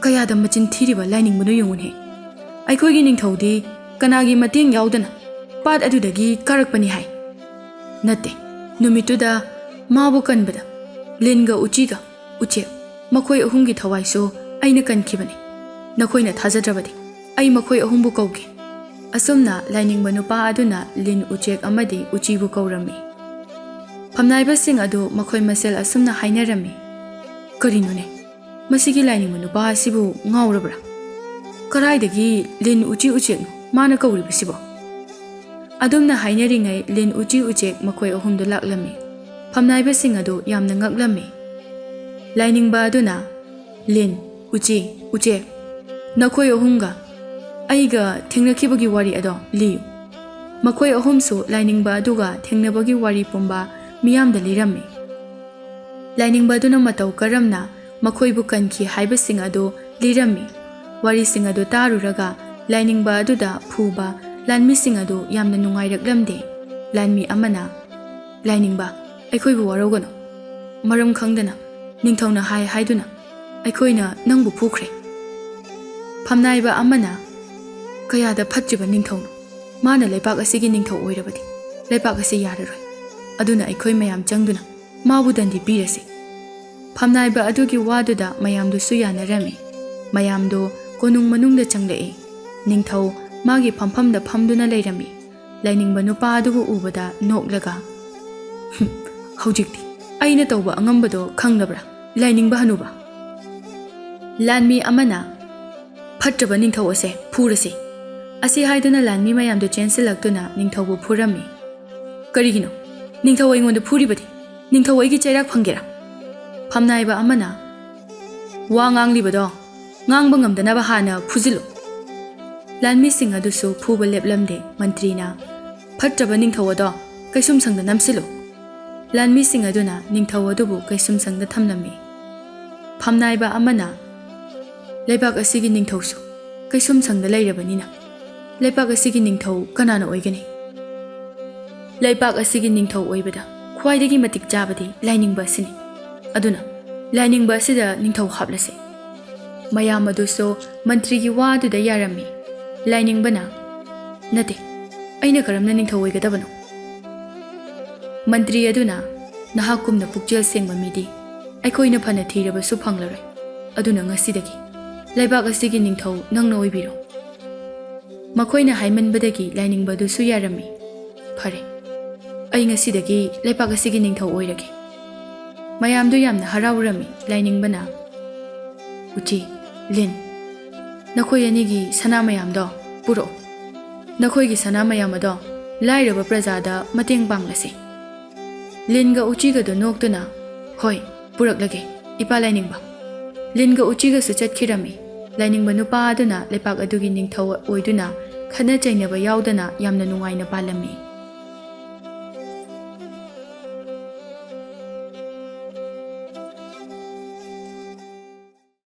"ꯀꯌꯥꯗ ꯃꯆꯤꯟ ꯊꯤꯔꯤꯕ ꯂꯥꯏꯅꯤꯡꯕꯅꯣ ꯌꯦꯡꯉꯨꯅꯦ꯫ "ꯑꯩꯈꯣꯏꯒꯤ ꯅꯤꯡꯊꯧꯗꯤ ꯀꯅꯥꯒꯤ ꯃꯇꯦꯡ ꯌꯥꯎꯗꯅ ꯄꯥꯠ ꯑꯗꯨꯗꯒꯤ ꯀꯥꯔꯛꯄꯅꯤ ꯍꯥꯏ?" "ꯅꯠꯇꯦ, ꯅꯨꯃꯤꯠꯇꯨꯗ ꯃꯥꯕꯨ ꯀꯟꯕꯗ ꯂꯤꯟꯒ ꯎꯆꯤꯒ ꯎꯆꯦꯛ, ꯃꯈꯣꯏ ꯑꯍꯨꯝꯒꯤ ꯊꯋꯥꯏꯁꯨ ꯑꯩꯅ ꯀꯟꯈꯤꯕꯅꯤ꯫ ꯅꯈꯣꯏꯅ ꯊꯥꯖꯗ꯭ꯔꯕꯗꯤ ꯑꯩ ꯃꯈꯣꯏ ꯑꯍꯨꯝꯕꯨ ꯀꯧꯒꯦ꯫" ꯑꯁꯨꯝꯅ ꯂꯥꯏꯅꯤꯡꯕ ꯅꯨꯄꯥ ꯑꯗꯨꯅ ꯂꯤꯟ, ꯎꯆꯦꯛ ꯑꯃꯗꯤ ꯎꯆꯤꯕꯨ ꯀꯧꯔꯝꯃꯤ꯫ ꯐꯝꯅꯥꯏꯕꯁꯤꯡ ꯑꯗꯨ ꯃꯈꯣꯏ ꯃꯁꯦꯜ ꯑꯁꯨꯝꯅ ꯍꯥꯏꯅꯔꯝꯃꯤ, "ꯀꯔꯤꯅꯣꯅꯦ, ꯃꯁꯤꯒꯤ ꯂꯥꯏꯅꯤꯡꯕ ꯅꯨꯄꯥ ꯑꯁꯤꯕꯨ ꯉꯥꯎꯔꯕ꯭ꯔꯥ? ꯀꯗꯥꯏꯗꯒꯤ ꯂꯤꯟ, ꯎꯆꯤ, ꯎꯆꯦꯛꯅꯣ ꯃꯥꯅ ꯀꯧꯔꯤꯕꯁꯤꯕꯣ?" ꯑꯗꯨꯝꯅ ꯍꯥꯏꯅꯔꯤꯉꯩ ꯂꯤꯟ, ꯎꯆꯤ, ꯎꯆꯦꯛ ꯃꯈꯣꯏ ꯑꯍꯨꯝꯗꯨ ꯂꯥꯛꯂꯝꯃꯤ꯫ ꯐꯝꯅꯥꯏꯕꯁꯤꯡ ꯑꯗꯨ ꯌꯥꯝꯅ ꯉꯛꯂꯝꯃꯤ꯫ ꯂꯥꯏꯅꯤꯡꯕ ꯑꯗꯨꯅ, "ꯂꯤꯟ, ꯎꯆꯤ, ꯎꯆꯦꯛ, ꯅꯈꯣꯏ ꯑꯍꯨꯝꯒ ꯑꯩꯒ ꯊꯦꯡꯅꯈꯤꯕꯒꯤ ꯋꯥꯔꯤ ꯑꯗꯣ ꯂꯤꯌꯨ꯫" ꯃꯈꯣꯏ ꯑꯍꯨꯝꯁꯨ ꯂꯥꯏꯅꯤꯡꯕ ꯑꯗꯨꯒ ꯊꯦꯡꯅꯕꯒꯤ ꯋꯥꯔꯤ ꯄꯨꯝꯕ ꯃꯤꯌꯥꯝꯗ ꯂꯤꯔꯝꯃꯤ꯫ ꯂꯥꯏꯅꯤꯡꯕ ꯑꯗꯨꯅ ꯃꯇꯧ ꯀꯔꯝꯅ ꯃꯈꯣꯏꯕꯨ ꯀꯟꯈꯤ ꯍꯥꯏꯕꯁꯤꯡ ꯑꯗꯨ ꯂꯤꯔꯝꯃꯤ꯫ ꯋꯥꯔꯤꯁꯤꯡ ꯑꯗꯨ ꯇꯥꯔꯨꯔꯒ ꯂꯥꯏꯅꯤꯡꯕ ꯑꯗꯨꯗ ꯐꯨꯕ ꯂꯥꯟꯃꯤꯁꯤꯡ ꯑꯗꯨ ꯌꯥꯝꯅ ꯅꯨꯡꯉꯥꯏꯔꯛꯂꯝꯗꯦ꯫ ꯂꯥꯟꯃꯤ ꯑꯃꯅ, "ꯂꯥꯏꯅꯤꯡꯕ, ꯑꯩꯈꯣꯏꯕꯨ ꯋꯥꯔꯧꯒꯅꯨ꯫ ꯃꯔꯝ ꯈꯪꯗꯅ ꯅꯤꯡꯊꯧꯅ ꯍꯥꯏ ꯍꯥꯏꯗꯨꯅ ꯑꯩꯈꯣꯏꯅ ꯅꯪꯕꯨ ꯐꯨꯈ꯭ꯔꯦ꯫" ꯐꯝꯅꯥꯏꯕ ꯑꯃꯅ, "ꯀꯌꯥꯗ ꯐꯠꯇ꯭ꯔꯤꯕ ꯅꯤꯡꯊꯧꯅꯣ! ꯃꯥꯅ ꯂꯩꯕꯥꯛ ꯑꯁꯤꯒꯤ ꯅꯤꯡꯊꯧ ꯑꯣꯏꯔꯕꯗꯤ ꯂꯩꯕꯥꯛ ꯑꯁꯤ ꯌꯥꯔꯔꯣꯏ꯫ ꯑꯗꯨꯅ ꯑꯩꯈꯣꯏ ꯃꯌꯥꯝ ꯆꯪꯗꯨꯅ ꯃꯥꯕꯨ ꯗꯟꯗꯤ ꯄꯤꯔꯁꯤ꯫" ꯐꯝꯅꯥꯏꯕ ꯑꯗꯨꯒꯤ ꯋꯥꯗꯨꯗ ꯃꯌꯥꯝꯗꯨꯁꯨ ꯌꯥꯅꯔꯝꯃꯤ꯫ ꯃꯌꯥꯝꯗꯨ ꯀꯣꯅꯨꯡ ꯃꯅꯨꯡꯗ ꯆꯪꯂꯛꯏ꯫ ꯅꯤꯡꯊꯧ ꯃꯥꯒꯤ ꯐꯝꯐꯝꯗ ꯐꯝꯗꯨꯅ ꯂꯩꯔꯝꯃꯤ꯫ ꯂꯥꯏꯅꯤꯡꯕ ꯅꯨꯄꯥ ꯑꯗꯨꯕꯨ ꯎꯕꯗ ꯅꯣꯛꯂꯒ, "ꯍꯨꯝ, ꯍꯧꯖꯤꯛꯇꯤ ꯑꯩꯅ ꯇꯧꯕ ꯑꯉꯝꯕꯗꯣ ꯈꯪꯂꯕ꯭ꯔꯥ, ꯂꯥꯏꯅꯤꯡꯕ ꯍꯅꯨꯕ?" ꯂꯥꯟꯃꯤ ꯑꯃꯅ, "ꯐꯠꯇ꯭ꯔꯕ ꯅꯤꯡꯊꯧ ꯑꯁꯦ ꯐꯨꯔꯁꯤ꯫" ꯑꯁꯤ ꯍꯥꯏꯗꯨꯅ ꯂꯥꯟꯃꯤ ꯃꯌꯥꯝꯗꯨ ꯆꯦꯟꯁꯤꯜꯂꯛꯇꯨꯅ ꯅꯤꯡꯊꯧꯕꯨ ꯐꯨꯔꯝꯃꯤ꯫ "ꯀꯔꯤꯒꯤꯅꯣ ꯅꯤꯡꯊꯧ ꯑꯩꯉꯣꯟꯗ ꯐꯨꯔꯤꯕꯗꯤ? ꯅꯤꯡꯊꯧ ꯑꯩꯒꯤ ꯆꯩꯔꯥꯛ ꯐꯪꯒꯦꯔꯥ?" ꯐꯝꯅꯥꯏꯕ ꯑꯃꯅ, "ꯋꯥ ꯉꯥꯡꯂꯤꯕꯗꯣ ꯉꯥꯡꯕ ꯉꯝꯗꯅꯕ ꯍꯥꯟꯅ ꯐꯨꯖꯤꯜꯂꯨ꯫" ꯂꯥꯟꯃꯤꯁꯤꯡ ꯑꯗꯨꯁꯨ ꯐꯨꯕ ꯂꯦꯞꯂꯝꯗꯦ꯫ ꯃꯟꯇ꯭ꯔꯤꯅ, "ꯐꯠꯇ꯭ꯔꯕ ꯅꯤꯡꯊꯧ ꯑꯗꯣ ꯀꯩꯁꯨꯝꯁꯪꯗ ꯅꯝꯁꯤꯜꯂꯨ꯫" ꯂꯥꯟꯃꯤꯁꯤꯡ ꯑꯗꯨꯅ ꯅꯤꯡꯊꯧ ꯑꯗꯨꯕꯨ ꯀꯩꯁꯨꯝꯁꯪꯗ ꯊꯝꯂꯝꯃꯤ꯫ ꯐꯝꯅꯥꯏꯕ ꯑꯃꯅ, "ꯂꯩꯕꯥꯛ ꯑꯁꯤꯒꯤ ꯅꯤꯡꯊꯧꯁꯨ ꯀꯩꯁꯨꯝꯁꯪꯗ ꯂꯩꯔꯕꯅꯤꯅ ꯂꯩꯕꯥꯛ ꯑꯁꯤꯒꯤ ꯅꯤꯡꯊꯧ ꯀꯅꯥꯅ ꯑꯣꯏꯒꯅꯤ? ꯂꯩꯕꯥꯛ ꯑꯁꯤꯒꯤ ꯅꯤꯡꯊꯧ ꯑꯣꯏꯕꯗ ꯈ꯭ꯋꯥꯏꯗꯒꯤ ꯃꯇꯤꯛ ꯆꯥꯕꯗꯤ ꯂꯥꯏꯅꯤꯡꯕ ꯑꯁꯤꯅꯤ꯫ ꯑꯗꯨꯅ ꯂꯥꯏꯅꯤꯡꯕ ꯑꯁꯤꯗ ꯅꯤꯡꯊꯧ ꯍꯥꯞꯂꯁꯤ꯫" ꯃꯌꯥꯝ ꯑꯗꯨꯁꯨ ꯃꯟꯇ꯭ꯔꯤꯒꯤ ꯋꯥ ꯑꯗꯨꯗ ꯌꯥꯔꯝꯃꯤ꯫ ꯂꯥꯏꯅꯤꯡꯕꯅ, "ꯅꯠꯇꯦ, ꯑꯩꯅ ꯀꯔꯝꯅ ꯅꯤꯡꯊꯧ ꯑꯣꯏꯒꯗꯕꯅꯣ?" ꯃꯟꯇ꯭ꯔꯤ ꯑꯗꯨꯅ, "ꯅꯍꯥꯛꯀꯨꯝꯅ ꯄꯨꯛꯆꯦꯜ ꯁꯦꯡꯕ ꯃꯤꯗꯤ ꯑꯩꯈꯣꯏꯅ ꯐꯅ ꯊꯤꯔꯕꯁꯨ ꯐꯪꯂꯔꯣꯏ꯫ ꯑꯗꯨꯅ ꯉꯁꯤꯗꯒꯤ ꯂꯩꯕꯥꯛ ꯑꯁꯤꯒꯤ ꯅꯤꯡꯊꯧ ꯅꯪꯅ ꯑꯣꯏꯕꯤꯔꯣ꯫" ꯃꯈꯣꯏꯅ ꯍꯥꯏꯃꯟꯕꯗꯒꯤ ꯂꯥꯏꯅꯤꯡꯕꯗꯨꯁꯨ ꯌꯥꯔꯝꯃꯤ꯫ "ꯐꯔꯦ, ꯑꯩ ꯉꯁꯤꯗꯒꯤ ꯂꯩꯕꯥꯛ ꯑꯁꯤꯒꯤ ꯅꯤꯡꯊꯧ ꯑꯣꯏꯔꯒꯦ꯫" ꯃꯌꯥꯝꯗꯨ ꯌꯥꯝꯅ ꯍꯔꯥꯎꯔꯝꯃꯤ꯫ ꯂꯥꯏꯅꯤꯡꯕꯅ, "ꯎꯆꯤ, ꯂꯤꯟ, ꯅꯈꯣꯏ ꯑꯅꯤꯒꯤ ꯁꯅꯥ ꯃꯌꯥꯝꯗꯣ ꯄꯨꯔꯛꯑꯣ꯫ ꯅꯈꯣꯏꯒꯤ ꯁꯅꯥ ꯃꯌꯥꯝ ꯑꯗꯣ ꯂꯥꯏꯔꯕ ꯄ꯭ꯔꯖꯥꯗ ꯃꯇꯦꯡ ꯄꯥꯡꯂꯁꯤ꯫" ꯂꯤꯟꯒ ꯎꯆꯤꯒꯗꯨ ꯅꯣꯛꯇꯨꯅ, "ꯍꯣꯏ, ꯄꯨꯔꯛꯂꯒꯦ, ꯏꯄꯥ ꯂꯥꯏꯅꯤꯡꯕ꯫" ꯂꯤꯟꯒ ꯎꯆꯤꯒꯁꯨ ꯆꯠꯈꯤꯔꯝꯃꯤ꯫ ꯂꯥꯏꯅꯤꯡꯕ ꯅꯨꯄꯥ ꯑꯗꯨꯅ ꯂꯩꯄꯥꯛ ꯑꯗꯨꯒꯤ ꯅꯤꯡꯊꯧ ꯑꯣꯏꯗꯨꯅ ꯈꯠꯅ ꯆꯩꯅꯕ ꯌꯥꯎꯗꯅ ꯌꯥꯝꯅ ꯅꯨꯡꯉꯥꯏꯅ ꯄꯥꯜꯂꯝꯃꯤ꯫